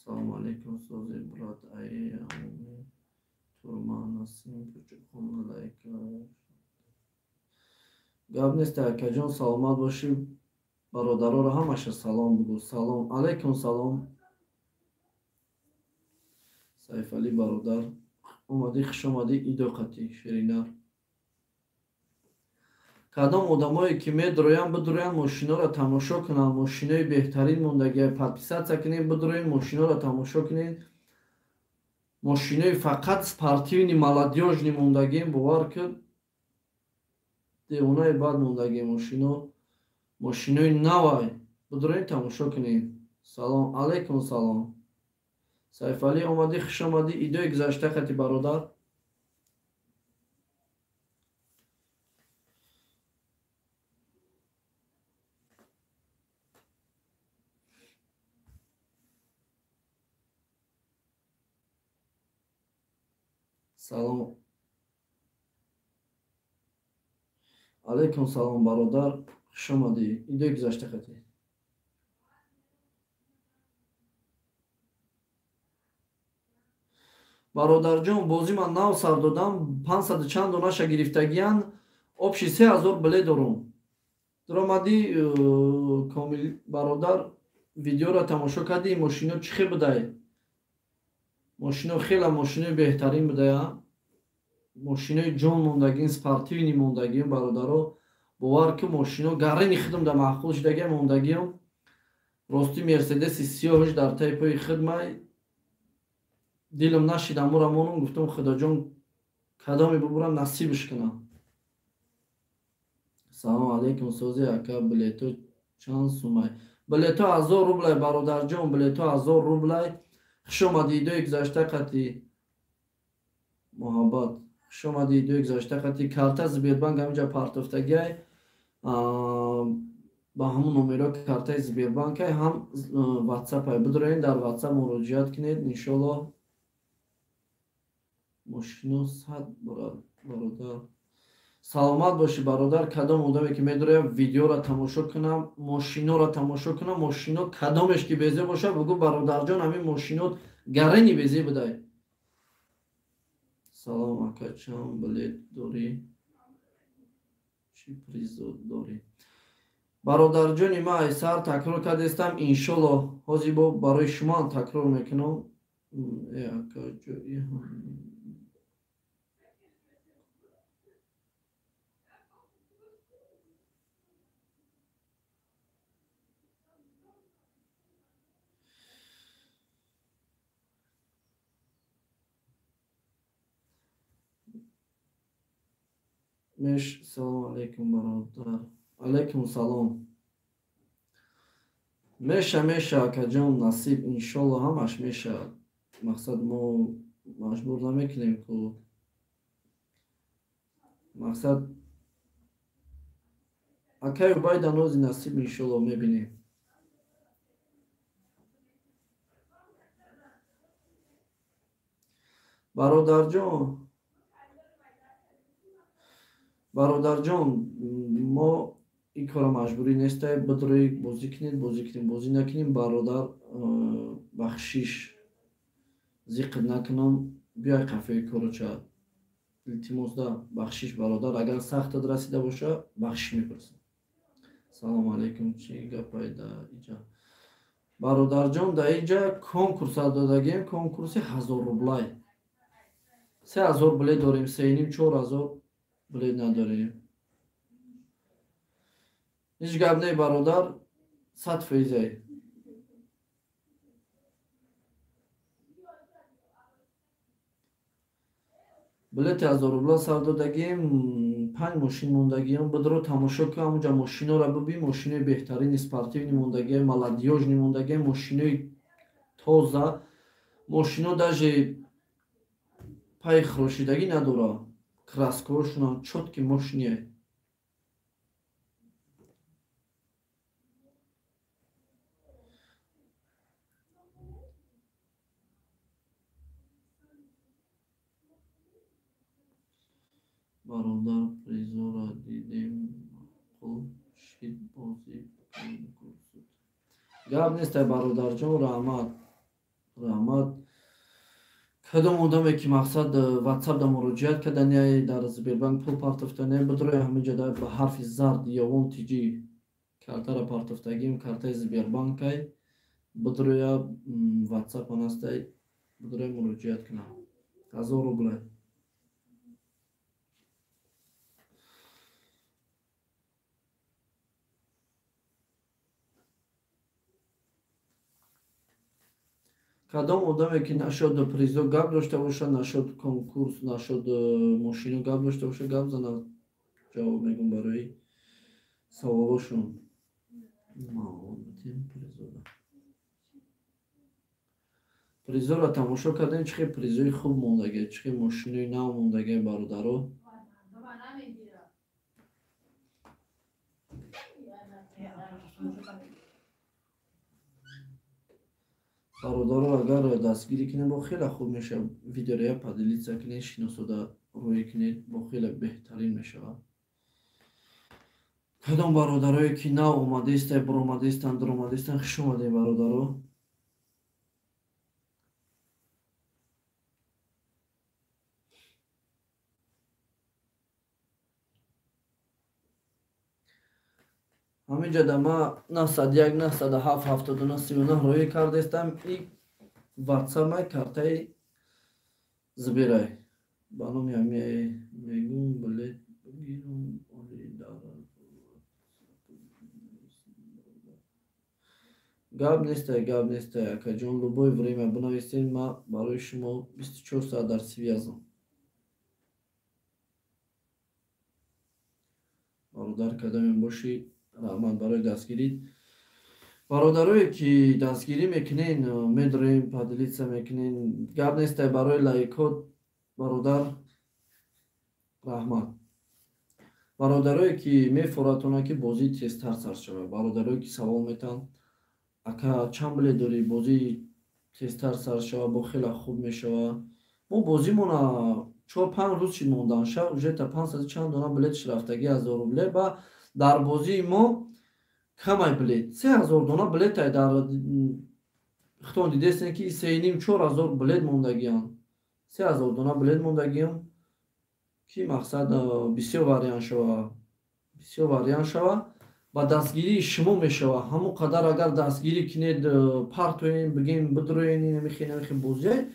Салому алейкум, сози брат, ай гап нест акаҷон, саломат бошӣ. Бародароро ҳамаша салом бугӯ. Салом алейкум, салом Сайфалӣ бародар, омадӣ, хуш омадӣ. Идоқатӣ ширинар. Кадом одамое ки медроянд, бидроянд мошиноро тамошо кунанд. Мошинои беҳтарин мондагия. Подписаться кунед, бидроед мошиноро тамошо кунед. Мошинои фақат спортивный молодёжный мондагием, бовар кун, девонаи бад мондагием мошино. Мошинои навай, бидроед тамошо кунед. Салом алейкум, салом Сайфалӣ, омадӣ, хуш омадӣ. Идои гузашта хати бародар. Салом алейкум, салом бародар, хуш омадӣ. Идои гузашта хати. Бародарҷон, бози ман нав сар додам, 500 чанд донаша гирифтагиян, обши 3000 билет дорум. Дуромадӣ комил бародар, видеоро тамошо кардӣ, мошино чӣ хел будай? Мошино хеле мошинои беҳтарин будая. Мошинои ҷон мондагин, спортивный мондагин бародаро. Бовар ки мошино гарини худам да маъқул шудагия мондагиам. Рости Мерседеси сиёҳш дар таи пои хидмай дилам нашид, амура монум, гуфтам худоҷон кадоме бубурам насибш кунам. Салом алейкум, сози ака, билето чанд сумай? Билето 1000 рублай бародарҷон, билето 1000 рублай. Хуш омадӣ, идои гузашта қати муҳаббат. Хуш омадӣ, идои гузашта қати карта Сбербанк ҳаминҷа партофтагиай. Ба ҳамун номеро картаи Сбербанкай, ҳам ватсапай. Бидроен дар ватсап муроҷиат кунед, иншоллоҳ. Мошино 100 бародар. Саломат бошӣ бародар. Кадом одаме ки медрояд видеоро тамошо кунам, мошиноро тамошо кунам, мошино кадомеш ки безе бошад, бугӯ бародарҷон, ҳамин мошинот гарени безе будай. Салом ака, чанд билет дорӣ? Чӣ приз дорӣ? Бародарҷони ман, айсар такрор кардестам, иншоллоҳ ҳозир бо барои шумоам такрор мекунам. Ака ҷои Меш, салом алейкум бародар. Алейкум салом. Меша, акаҷон, насиб, иншолло ҳамаш меша. Мақсад мо маҷбур намекунем ку. Мақсад акай Убайда нози насиб иншолло мебинем. Бародарҷон, мо ин кора маҷбурӣ нестай, бидрои бозӣ кунед, бозӣ кунем, бозӣ накунем, бародар, бахшиш, зиқр накунам, биёй қафои короча. Илтимос да, бахшиш бародар, агар сахтат расида боша, бахшиш мепурсам. Салому алайкум, чӣ гапай да иҷа? Бародарҷон, да иҷа конкурс додагем, конкурси 1000 рублай. 3000 билет дорем, 3,5-4 ҳазор билет надорем. Ҳеҷ гап не, бародар, 100%. Билети 1000 рубла сар додагем, 5 мошин мондагиам, бидро тамошо кун, ҳамунҷа мошинора бибин, мошинои беҳтарини спортивни мондагиам, молодёжни мондагиам, мошинои тоза, мошино даже пай хӯрошидагӣ надора, краскаҳошунам чётки мошине. Бародар, призора дидем, маъқул шид бозӣ конкурсут. Гап нестай, бародарҷон, раҳмат, раҳмат. Кадом одаме ки мақсад ватсапда муроҷиат кардани, дар Сбербанк пул партофтани, бидрои ҳаминҷа ба ҳарфи зард Ёвон тиҷи картара партофтагим, картаи Сбербанкай, бидроя ватсап анастай, бидроя муроҷиат кунам. 1000 рублай. Кадом одаме ки нашод призо гап дошта боша, нашод конкурс, нашод мошино гап дошта боша, гап зана, ҷавоб мегум барои саволошон. Призора тамошо кардем, чӣ хел призои хуб мондагия, чӣ хел мошинои нав мондагия, бародаро. Бародаро, агар дастгирӣ кунем, бо хеле хуб мешавад. Видеоро я поделиться кунед, шиносода рӯй кунед, бо хеле беҳтарин мешавад. Кадом бародарое ки нав омадаистай, буромадаистанд, дуромадаистанд, хуш омадед, бародаро. Ҳаминҷа да ма 901 907 79 39 роӣ кардастам. И ватсапмай, картаи Сберай. Ба номи ҳами мегум билет бигирам, оли дар гап нестай, гап нестай, акаҷон, любое время бинависед, ма барои шумо 24 соат дар связам. Бародар, кадоме бошӣ, раҳмат барои дастгирӣ. Бародарое ки дастгирӣ мекунен, медроем, поделиться мекунен, гап нестай барои лайкот, бародар, раҳмат. Бародарое ки мефоратона ки бозӣ тезтар сар шавад, бародарое ки савол метаҳанд, ака чанд билет дорӣ, бозӣ тезтар сар шавад, бо хеле хуб мешавад. Мо бозимона 4-5 рӯз шид мондан, шаб уже та 500 чанд дона билетш рафтагӣ 1000 рубле, ба дар бозии мо камай билет, 3000 дона билетай дар хитон дидестем ки 3,5-4 ҳазор билет мондагианд. 3000 дона билет мондагиам ки мақсад бисёр вариант шава, бисёр вариант шава, ба дастгирии шумо мешава. Ҳамон қадар агар дастгирӣ кунед, партоем, бигем, бидроен, намихе, намихе бозия,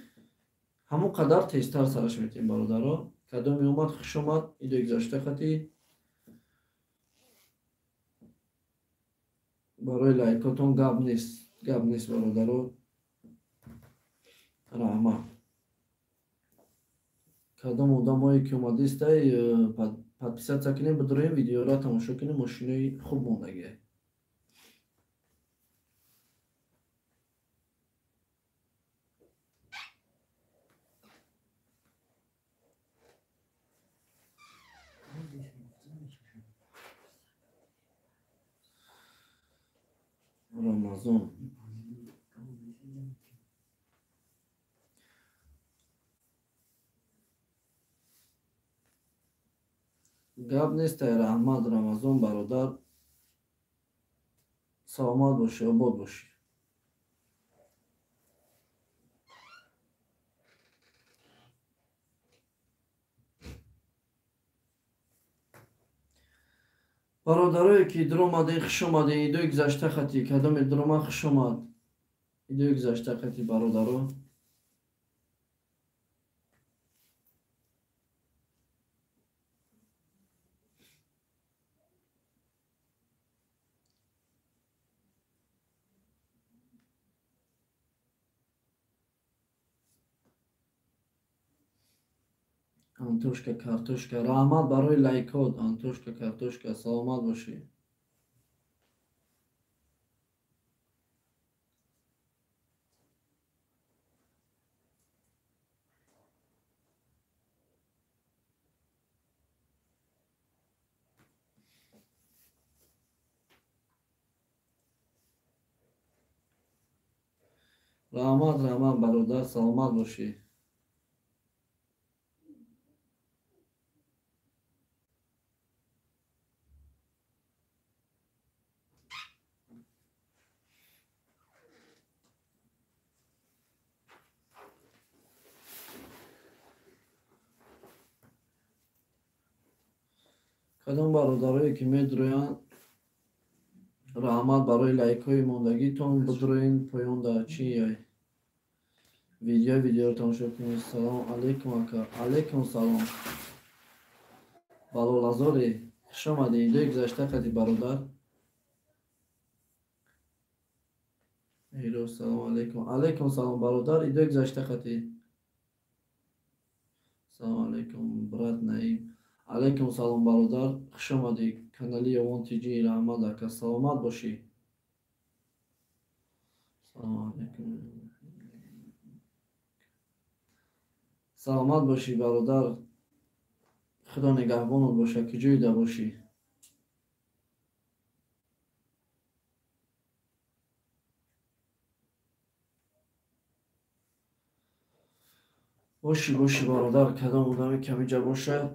ҳамон қадар тезтар сараш метем, бародаро. Кадоме омад, хуш омад, идои гузашта хати барои лайкотон гап нест, гап нест, бародаро, раҳмат. Кадом одамое ки омадистай, подписаться кунем, бидроем, видеоро тамошо кунем, мошинои хуб мондагиай. Рамазон. Гап нестай, раҳмат Рамазон бародар, саломат бошӣ, обод бошӣ. Бародарое ки дуромадем, хуш омадем. Идои гузашта хати кадоме дурома, хуш омад. Идои гузашта хати бародаро. Антошка картошка, раҳмат барои лайкот. Антошка картошка, саломат бошӣ. Раҳмат, раҳмат бародар, саломат бошӣ. Кадом бародарое ки медроянд, раҳмат барои лайкҳои мондагитон. Бидроен поёнда чи видео, видеоро тамошо кунед. Салом алейкум ака. Алейкум салом. Балолазори, хуш омадӣ. Идои гузашта қади бародар. Эйро, салом алейкум. Алейкум салом бародар, идои гузашта қати. Салом алейкум брат Наим. Алейкум салом бародар, хуш омадӣ канали Ёвон ТЖ. Раҳмат ака, саломат бошӣ. Салом алейкум. Саломат бошӣ бародар, худо нигаҳбонат бошад, ки ҷойда бошӣ. Бошӣ, бошӣ бародар, кадом одаме камиҷа бошад,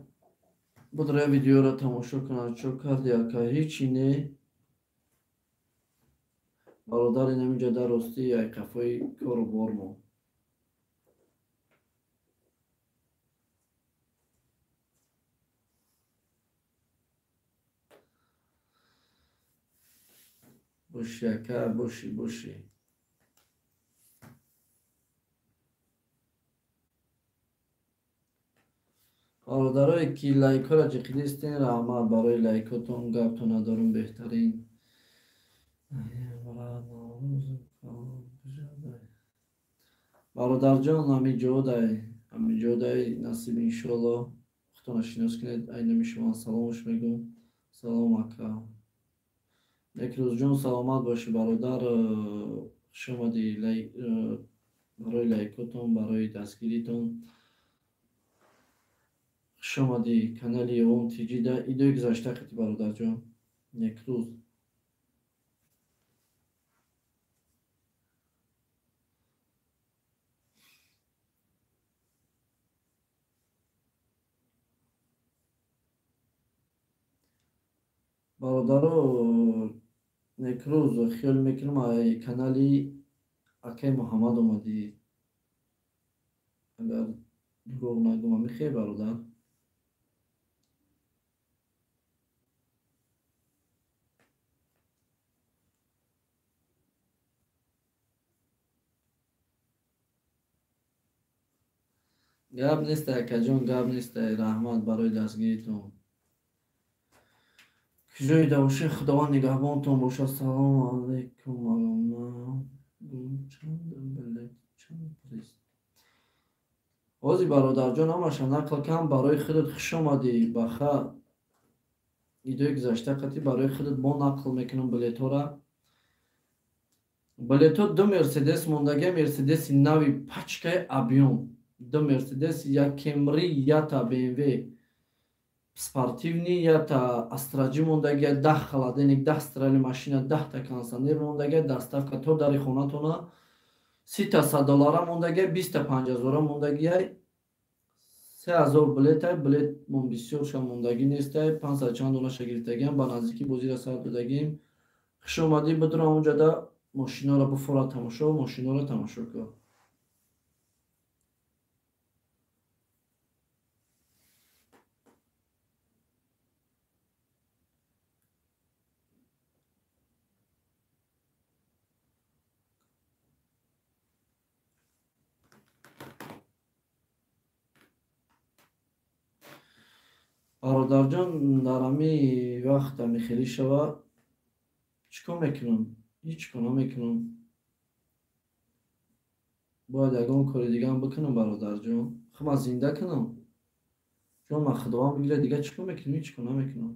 будра видеоро тамошо кунад. Чо карди ака? Ҳечи не бародар, инамиҷа дар ростӣ ай қафои кору бор мо. Бошӣ ака, бошӣ, бошӣ. Бародарое ки лайкҳоро ҷиқидистен, раҳмат барои лайкотон, гаптон надорум, беҳтарин. Бародарҷон, ҳамиҷодай, ҳамиҷодай, насиб иншоалло. Худтонро шинос кунед, айнами шумо саломш мегӯм. Салом ака. Некрӯзҷон, саломат бошӣ бародар, хуш омадӣ. Барои лайкотон, барои дастгиритон. Хуш омадӣ канали Ёвон ТЖ да. Идои гузашта қити бародарҷон. Некрӯз. Бародаро, Некрӯз, хиёл мекунам ай канали акай Муҳаммад омадӣ. Агар дурӯғ нагӯм, мехе бародар? Гап нестай акаҷон, гап нестай. Раҳмат барои дастгиритон. Куҷоида бошед, Худованд нигаҳбонтон бошад. Салом алейкум. Чанд билет, чанд приз? Ҳозир бародарҷон ҳамаша нақл кам. Барои худат хуш омадӣ. Баха идои гузашта қати барои худат мо нақл мекунам билетҳоро. Билетҳо ду Мерседес мондагия, Мерседеси нави пачкаи объём. Ду Мерседес, як Кемри, ята БМВ. спортивный, якта астраҷӣ мондагия, 10 холодильник, 10 стиральный машина, 10 та кондиционер мондагия, доставка то дари хонатона, 30 та 100 доллара мондагия, 20 та 5000 мондагия, 3000 билетай, билет мон бисёр ша мондагӣ нестай, 500 чанд донаша гирифтагиам, ба наздикӣ бозира сар додагим. Хуш омадӣ, бидура онҷада мошиноро буфора тамошо, мошиноро тамошо кун. Бародарҷон, дар ҳамин вақт ҳами хелӣ шава, чӣ кор мекунам? Ҳеҷ кор намекунам. Бояд ягон кори дигаам бикунам, бародарҷон. Хуб, ман зинда кунам. Ҷон, ман Худованд бигирад, дига чӣ кор мекунам? Ҳеҷ кор намекунам.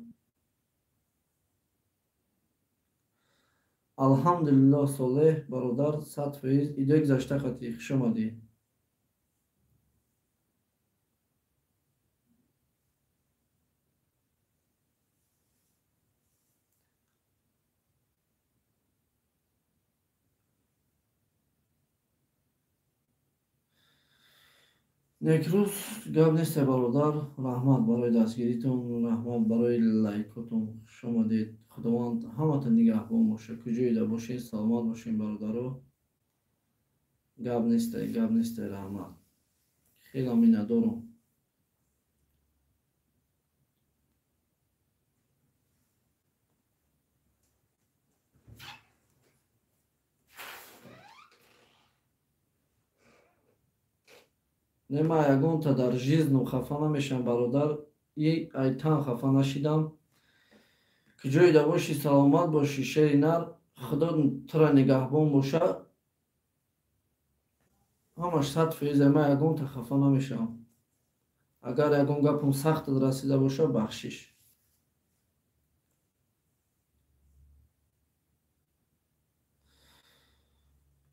Алҳамдулиллоҳ, Солеҳ бародар, 100%. Идои гузашта қатӣ, хуш омадӣ. Некрӯз гап несте, бародар. Раҳмат барои дастгиритон, раҳмат барои лайкотон. Хуш омадед. Худованд ҳаматон нигаҳбон бошад. Куҷоеда бошед, саломат бошед, бародаро. Гап несте, гап несте, раҳмат. Хеле миннатдорам. Не, ман ягонта дар жизну хафа намешавам, бародар. И айтан хафа нашидам. Куҷоеда бошӣ, саломат бошӣ, шери нар. Худо тура нигаҳбон боша. Ҳамаш 100%. Ман ягонта хафа намешавам. Агар ягон гапам сахтат расида боша, бахшиш.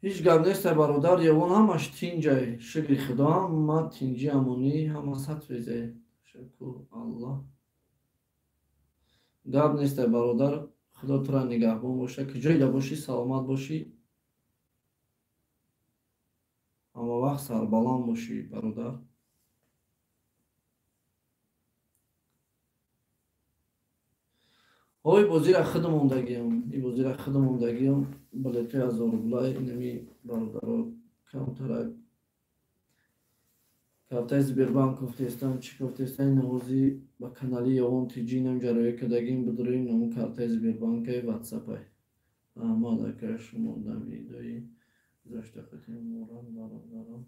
Ҳеҷ гап нест, бародар, Явон ҳамаш тинҷай. Шукри Худо, ҳама тинҷи амонӣ, ҳама 100%. Ташаккур Аллоҳ. Гап нест, бародар, Худо тура нигаҳбон боша. Куҷоеда бошӣ, саломат бошӣ. Ҳама вақт сарбаланд бошӣ, бародар. Ҳой, бозира худ мондагиам, и бозира худ мондагиам, билетҳои 1000 рублай, инами бародаро камтарак картаи Сбербанк гуфтестам, чӣ гуфтестам, ин ҳози ба канали Явон ТЖ инам ҷароя кардагим, бидурем намун картаи Сбербанкаи ватсапай. Раҳмат, ака, шумо дамидои гузашта хотир морам, бародарам.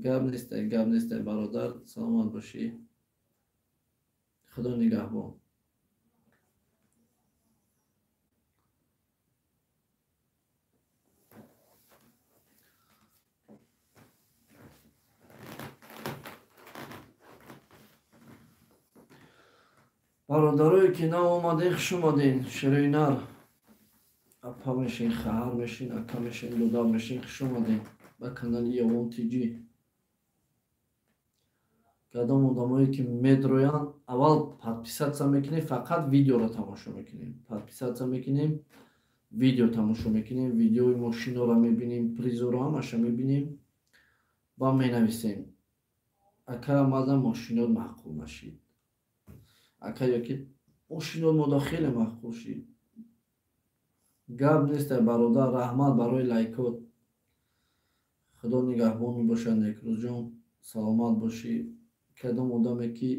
Гап нестай, гап нестай, бародар, саломат бошӣ. Худо нигаҳбон. Бародарое ки нав омадем, хуш омадем. Шерои нар, апа мешин, хаҳар мешин, ака мешин, додар мешин, хуш омадем ба канали Явон ТЖ. Кадом одамое ки медроянд, аввал подписаться мекунем, фақат видеоро тамошо мекунем. Подписаться мекунем, видео тамошо мекунем, видеои мошиноро мебинем, призоро ҳамаша мебинем ва менависем. Ака, мада мошинот маъқул нашид. Ака, ёки мошинот мода хеле маъқул шид. Гап нест, бародар, раҳмат барои лайкот. Худо нигаҳбон бошад, Некрӯзҷон, саломат бошӣ. Кадом одаме ки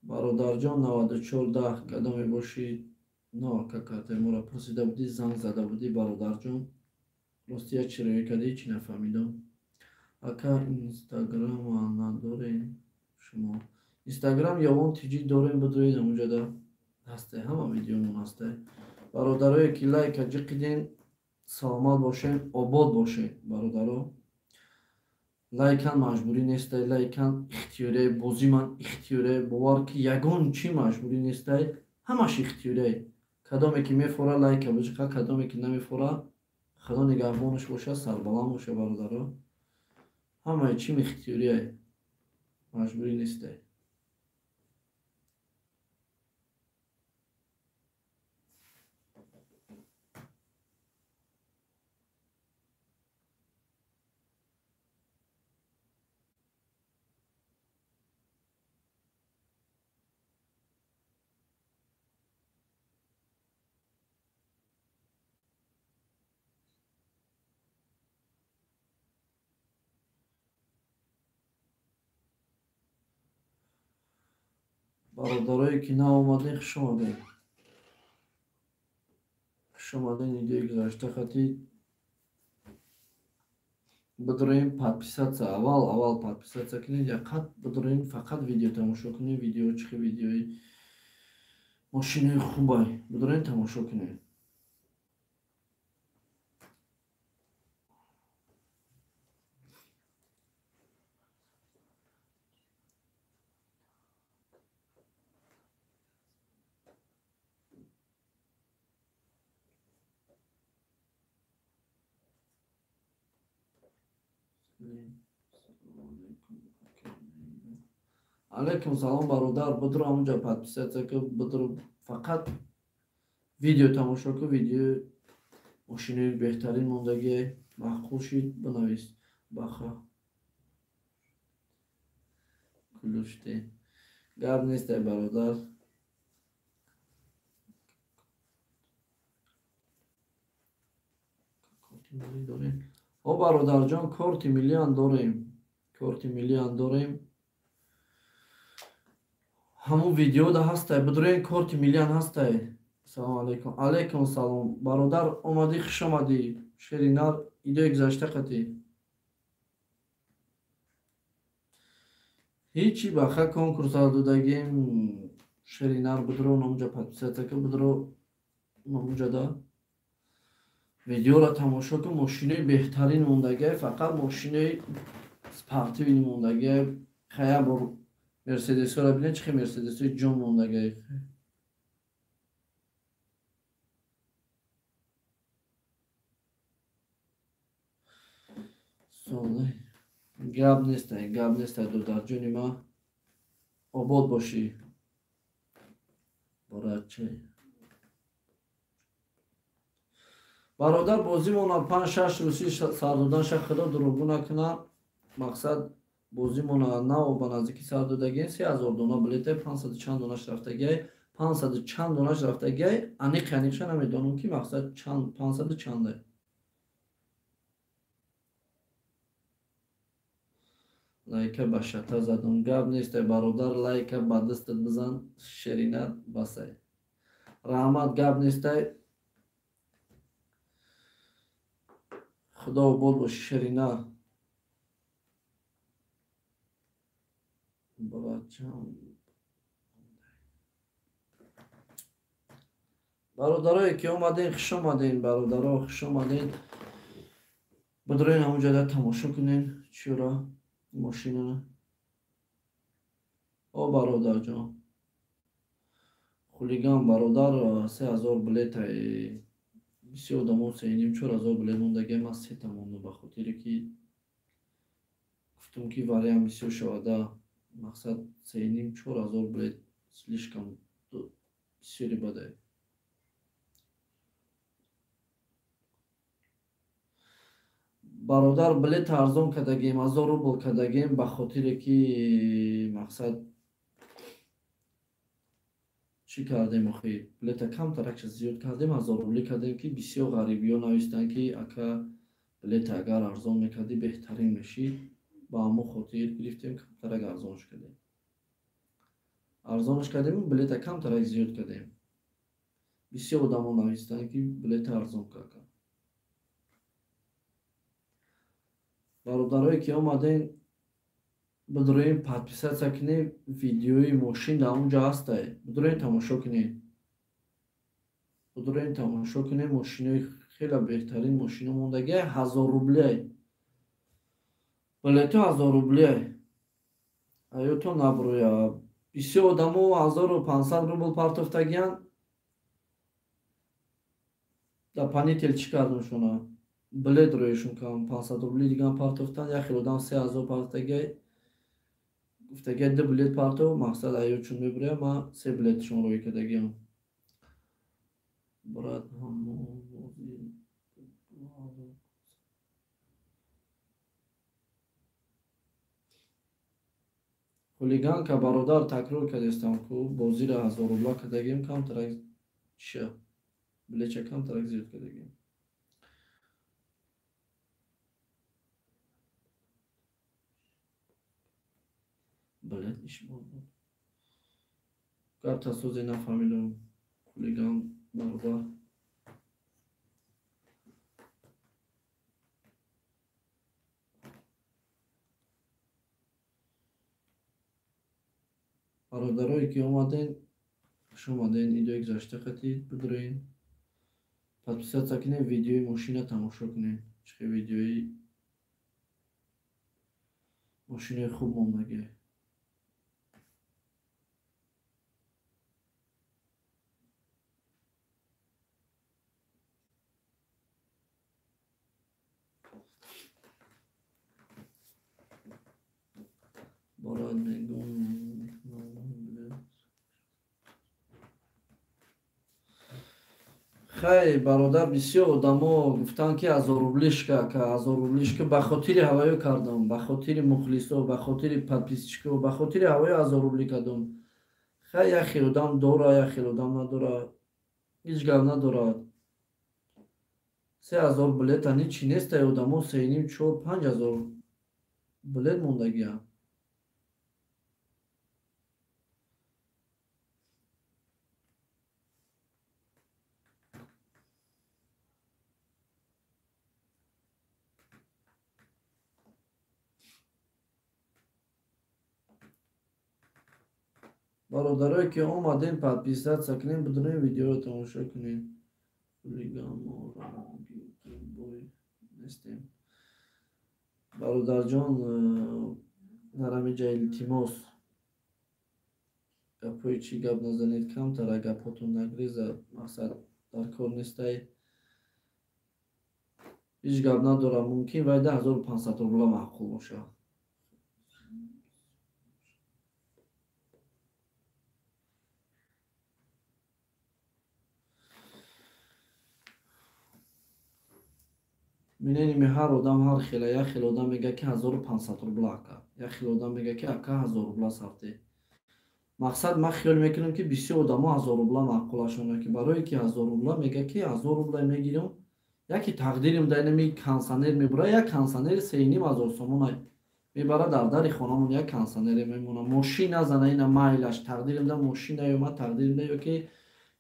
бародарҷон, 9410 кадоме бошӣ, но какате моро пурсида будӣ, занг зада будӣ, бародарҷон. Рости як чироя кардӣ, чӣ нафаҳмидам. Ака, инстаграма надорем шумо? Инстаграм Явон ТЖ дорем, бидуред, ҳамонҷода ҳастай, ҳама видеомон ҳастай. Бародарое ки лайка ҷиқиден, саломат бошен, обод бошен, бародаро. Лайкан маҷбурӣ нестай, лайкан ихтиёрия, бозиман ихтиёрия, бовар ки ягон чӣ маҷбурӣ нестай, ҳамаш ихтиёрия. Кадоме ки мефора лайка биҷиқа, кадоме ки намефора, Худо нигаҳбонаш боша, сарбаланд боша бародаро. Ҳамаи чим ихтиёрия, маҷбурӣ нестай. Бародарое ки наомадем, хуш омадем. Хуш омадем, идеи гузашта хати бидроем подписаться, аввал подписаться кунед, яқат бидроем фақат видео тамошо кунед, видео чихи видеои мошинои хубай, бидроем тамошо кунед. Алейкум салом бародар, бидро ҳамунҷа подписаться ку, бидро фақат видео тамошо ку, видео мошинои беҳтарин мондагие, маъқул шид, бинавис. Баха. Кулуште. Гап нестай бародар. Корти миллӣ дорем. О бародарҷон, корти миллиам дорем. Корти миллиам дорем. Ҳамун видеода ҳастай, бидроен корти миллиан ҳастай. Салом алейкум. Алейкум салом. Бародар, омадӣ, хуш омадӣ. Шери нар, идои гузашта қатӣ. Ҳичи баха конкурс додагем. Шери нар бидро, номҷа подписаться ку, бидро номҷада. Видеоро тамошо кун, мошинои беҳтарин мондагиай, фақат мошинои спортивни мондагиай. Хая бор Мерседесҳоро бинед, чӣ хел Мерседесҳои ҷон мондагиай. Гап нестай, гап нестай, додарҷони ма. Обод бошӣ. Бораче. Бародар, бозимона 5-6 рӯзи сар додан ша, Худо дурӯғгӯ накуна. Мақсад бозимона нав ба наздики сар додагием, 3000 дона билете, 500 чанд донаш рафтагиай, 500 чанд донаш рафтагиай, аниқ аниқша намедонам ки мақсад чанд, 500 чандай. Лайка ба шата задум, гап нестай бародар, лайка ба дастат бизан, шеринат басай. Раҳмат, гап нестай. Худо обод боши шерина. Бародарое ки омаден, хуш омаден, бародаро, хуш омаден. Бидроен ҳамунҷода тамошо кунен чиро, мошинро. О бародарҷон, хулиган бародар, 3000 билет, бисёр одамо 3,5-4 ҳазор билет мондагиам, ман сета мондам, ба хотире ки гуфтум ки вариант бисёр шавада, мақсад 3,5-4 ҳазор билет слишком бисёри бадай. Бародар, билет арзон кардагем, 1000 рубл кардагем, ба хотире ки мақсад чӣ кардем охи, билета камтаракша зиёд кардем, 1000 рублӣ кардем, ки бисёр ғарибиё навистанд ки ака билета агар арзон мекардӣ беҳтарин мешид. Ба ҳамон хотир гирифтем, камтарак арзонш кардем. Арзонш кардем, билета камтарак зиёд кардем. Бисёр одамо навистанд ки билета арзон кард. Бародарое ки омаден, бидроем подписаться кунем, видеои мошин дар онҷо ҳастай, бидроем тамошо кунем. Бидроем тамошо кунем, мошинои хеле беҳтарин мошино мондагиай, 1000 рублиай. Билету 1000 рубле. Аюто набруя. Бисёр одамо 1500 рубл партофтагиян. Да панитель чӣ кардам шуна? Билет роишон кам 500 рубли диган партофтан, як хел одам 3000 партофтагиай. Гуфтагиай ду билет партов, мақсад аю чун мебуря, ма се билетшон роӣ кардагиам. Брат, ҳамо бози хулиганка бародар такрор кардестам ку бозира 1000 рубла кардагием, камтарак чия билетча камтарак зиёд кардагием. Билет ишбоз буд. Гап тасозе нафаҳмидам. Хулиган бародар. Бародарое ки омаден, хуш омаден, идои гузашта хатид бидроен. Подписаться кунед, видеои мошина тамошо кунед. Чӣ хел видеои мошинаи хуб мондагӣ. Борад мегум. Хай бародар, бисёр одамо гуфтанд ки 1000 рублишка, ка 1000 рублишка ба хотири ҳавоё кардам, ба хотири мухлисо, ба хотири подписчико, ба хотири ҳавоё 1000 рубли кардам. Хай як хел одам дора, як хел одам надора, ҳеҷ гап надорад. 3000 билета ничи нестай, одамо 3,5, 4, 5000 билет мондагиам. Бародарое ки омадем, подписаться кунем, бидонем видеоро тамошо кунем. Хулиган бой нестем. Бародарҷон, дар ҳамин ҷа илтимос, гапҳои чӣ гап назанед, камтара гапҳотон нагрезад, мақсад дар кор нестай. Ҳеҷ гап надорам, мумкин вай 10500 рубла маъқул бошад. Миненими ҳар одам ҳар хела, як хел одам мега ки 1500 рубла ака, як хел одам мега ки ака 1000 рубла сарте. Мақсад ман хиёл мекунам ки бисёр одамо 1000 рубла маъқулашона, ки барое ки 1000 рубла мега ки 1000 рубла мегирам, яки тақдирим дар инами консанер мебура, як консанери 3500 сомона мебара дар дари хонамон, як консанере мемона. Мошин назана ина майлаш, тақдирим да мошин наёмад, тақдирим да ёки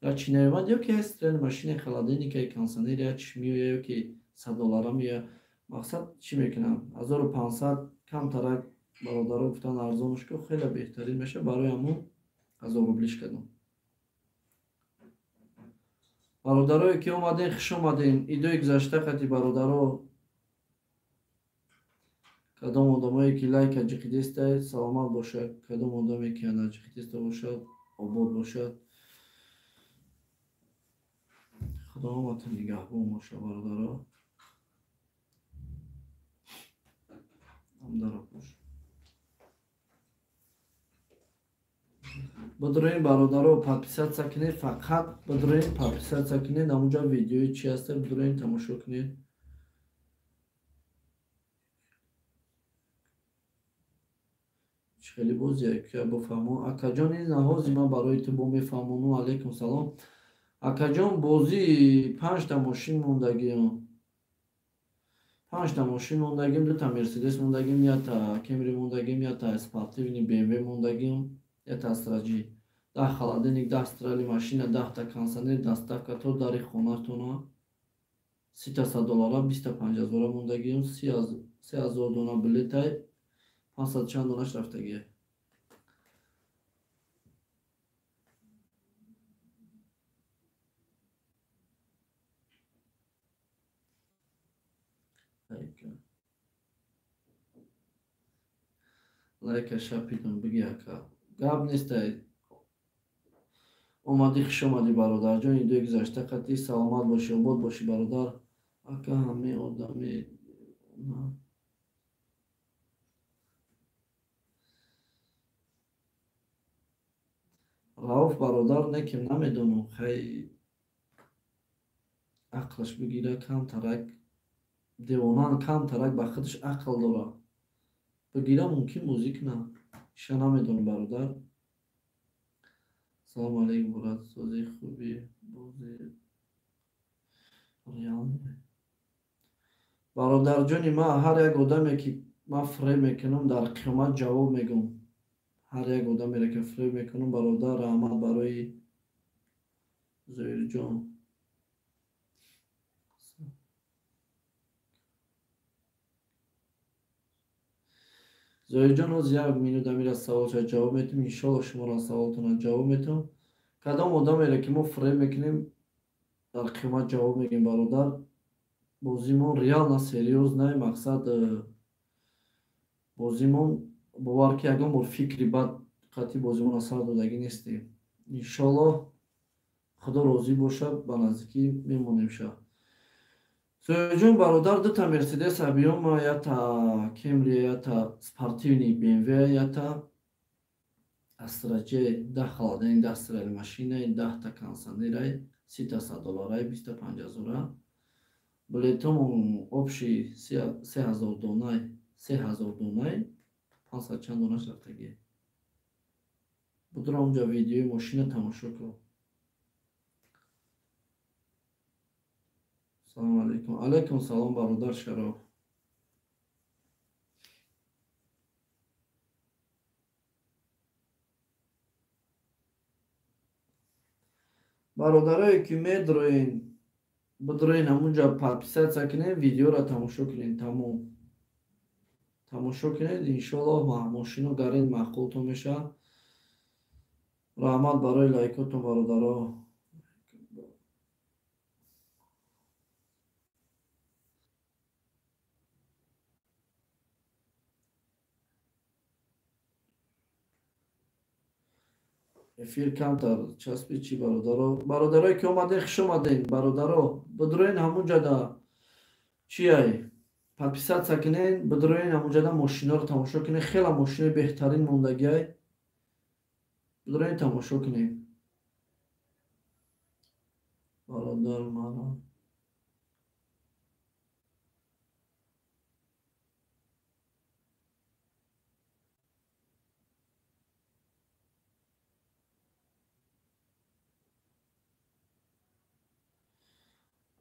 я чи наёмад, ёки я стрел машина холодильника консанер я чи меоя, ёки 100 доллара меоя. Мақсад чӣ мекунам? 1500 камтарак бародаро гуфтан арзонш ку хеле беҳтарин мешавад, барои ҳамун 1000 рублиш кардам. Бародарое ки омаден, хуш омаден. Идои гузашта қати бародаро, кадом одамое ки лайка ҷиқидестай, саломат бошад, кадом одаме ки наҷиқидеста бошад, обод бошад. Худо нигаҳбон бошад бародаро. Бидроем бародаро, подписаться кунед, фақат бидроем подписаться кунед, ҳамунҷа видеои чи ҳаста, бидроем тамошо кунед. Чӣ хеле бозия ки бифаҳмо. Акаҷон, ин наҳози ман барои ту бо мефаҳмону. Алайкум салом. Акаҷон, бозии 5та мошин мондагиам. 5та мошин мондагим, 2та Мерседес мондагим, 1та Кемри мондагим, 1та спортивный БМВ мондагим, 1та Астра Джи. 10 холодильник, 10 стиральный машина, 10та кондиционер, доставка то дари хонатона. 30 100 доллара, 25 ҳазора мондагиам, 3000 дона билетай, 500 чанд донаш рафтагия. Лайка шапидум биги ака. Гап нестай. Омадӣ, хуш омадӣ, бародарҷон. Идои гузашта қатъи саломат бошӣ, обод бошӣ, бародар. Ака, ҳамаи одами Рауф бародар неким намедонам, хай ақлаш бигира, камтарак девонан, камтарак ба худаш ақл дора. Бигира, мумкин бозӣ кунад. Иша намедонам, бародар. Салому алейкум, брат, сози хуби бози реал. Бародарҷони ман, ҳар як одаме ки ман фиреб мекунам, дар қиёмат ҷавоб мегӯм. Ҳар як одамеро ки фиреб мекунам, бародар, раҳмат барои Зоирҷон. Зоирҷон, ҳозир як минут амира саволша ҷавоб метум, иншолло шуморо саволтона ҷавоб метум. Кадом одамеро ки мо фиреб мекунем, дар қиёмат ҷавоб мегӯем, бародар. Бозимон реал на серьёз на, мақсад бозимон бовар ки ягон бор фикри бад қатъи бозимон асар додагӣ нестем. Иншолло Худо розӣ бошад, ба наздикӣ мемонем ша. Зоирҷон бародар, дута Мерседес Абиома, ята Кемри, ята спортивный БМВ, ята Астра Ҷ, 10 холодильник, 10 стиральная машина, 10та кондиционерай, 30 долларай, 25 000. Билетомон общий 3000 донай, 3000 донай, 500 чанд донаш рафтагӣ. Будра онҷа видеои мошина тамошо кун. Салому алейкум. Алейкум салом, бародар Шароф. Бародарое ки медроен, бидроен ҳамунҷа подписаться кунед, видеоро тамошо кунед, тамом. Тамошо кунед, иншоллоҳ мошино гарин маъқултон мешавад. Раҳмат барои лайкотон, бародаро. Эфир камтар часпи чӣ, бародаро? Бародарое ки омаден, хуш омаден, бародаро. Бидроен ҳамунҷада чиай? Подписаться кунед, бидроен ҳамунҷада мошиноро тамошо кунед. Хела мошинои беҳтарин мондагиай. Бидроен тамошо кунед. Бародар мана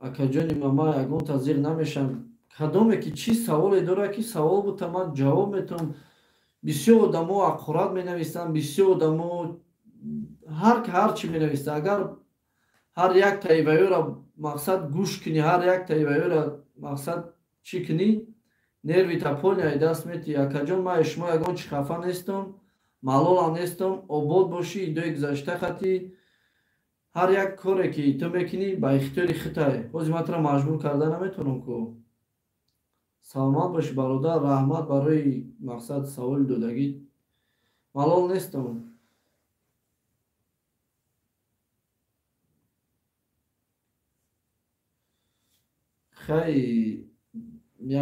акаҷони мама, ягон тазиқ намешам. Кадоме ки чӣ саволе дорад, ки савол бута, ман ҷавоб метавам. Бисёр одамо аққурат менависанд, бисёр одамо ҳар чӣ менависанд. Агар ҳар як таиваёра мақсад гӯш кунӣ, ҳар як таиваёра мақсад чӣ кунӣ, нерви тапоняи даст метӣ. Акаҷон, ман шумо ягон чӣ хафа нестам, малолам нестам, обод бошӣ, идои гузашта хатӣ. Ҳар як коре ки ту мекунӣ, ба ихтиёри хитай. Ҳозир ман туро маҷбур карда наметавонам ку. Саломат бошӣ, бародар, раҳмат барои мақсад саволи додагӣ. Малол нестам. Хай,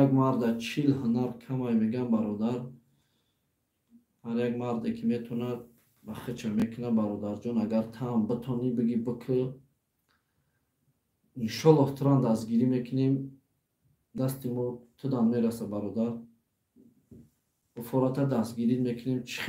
як марда 40 ҳунар камай мегам, бародар. Ҳар як марде ки метавонад ба хича мекунад, бародарҷон, агар таам битонӣ биги бикӯ, иншоллоҳ туран дастгирӣ мекунем, дасти мо тудан мераса, бародар. Уфората дастгирӣ мекунем. Чӣ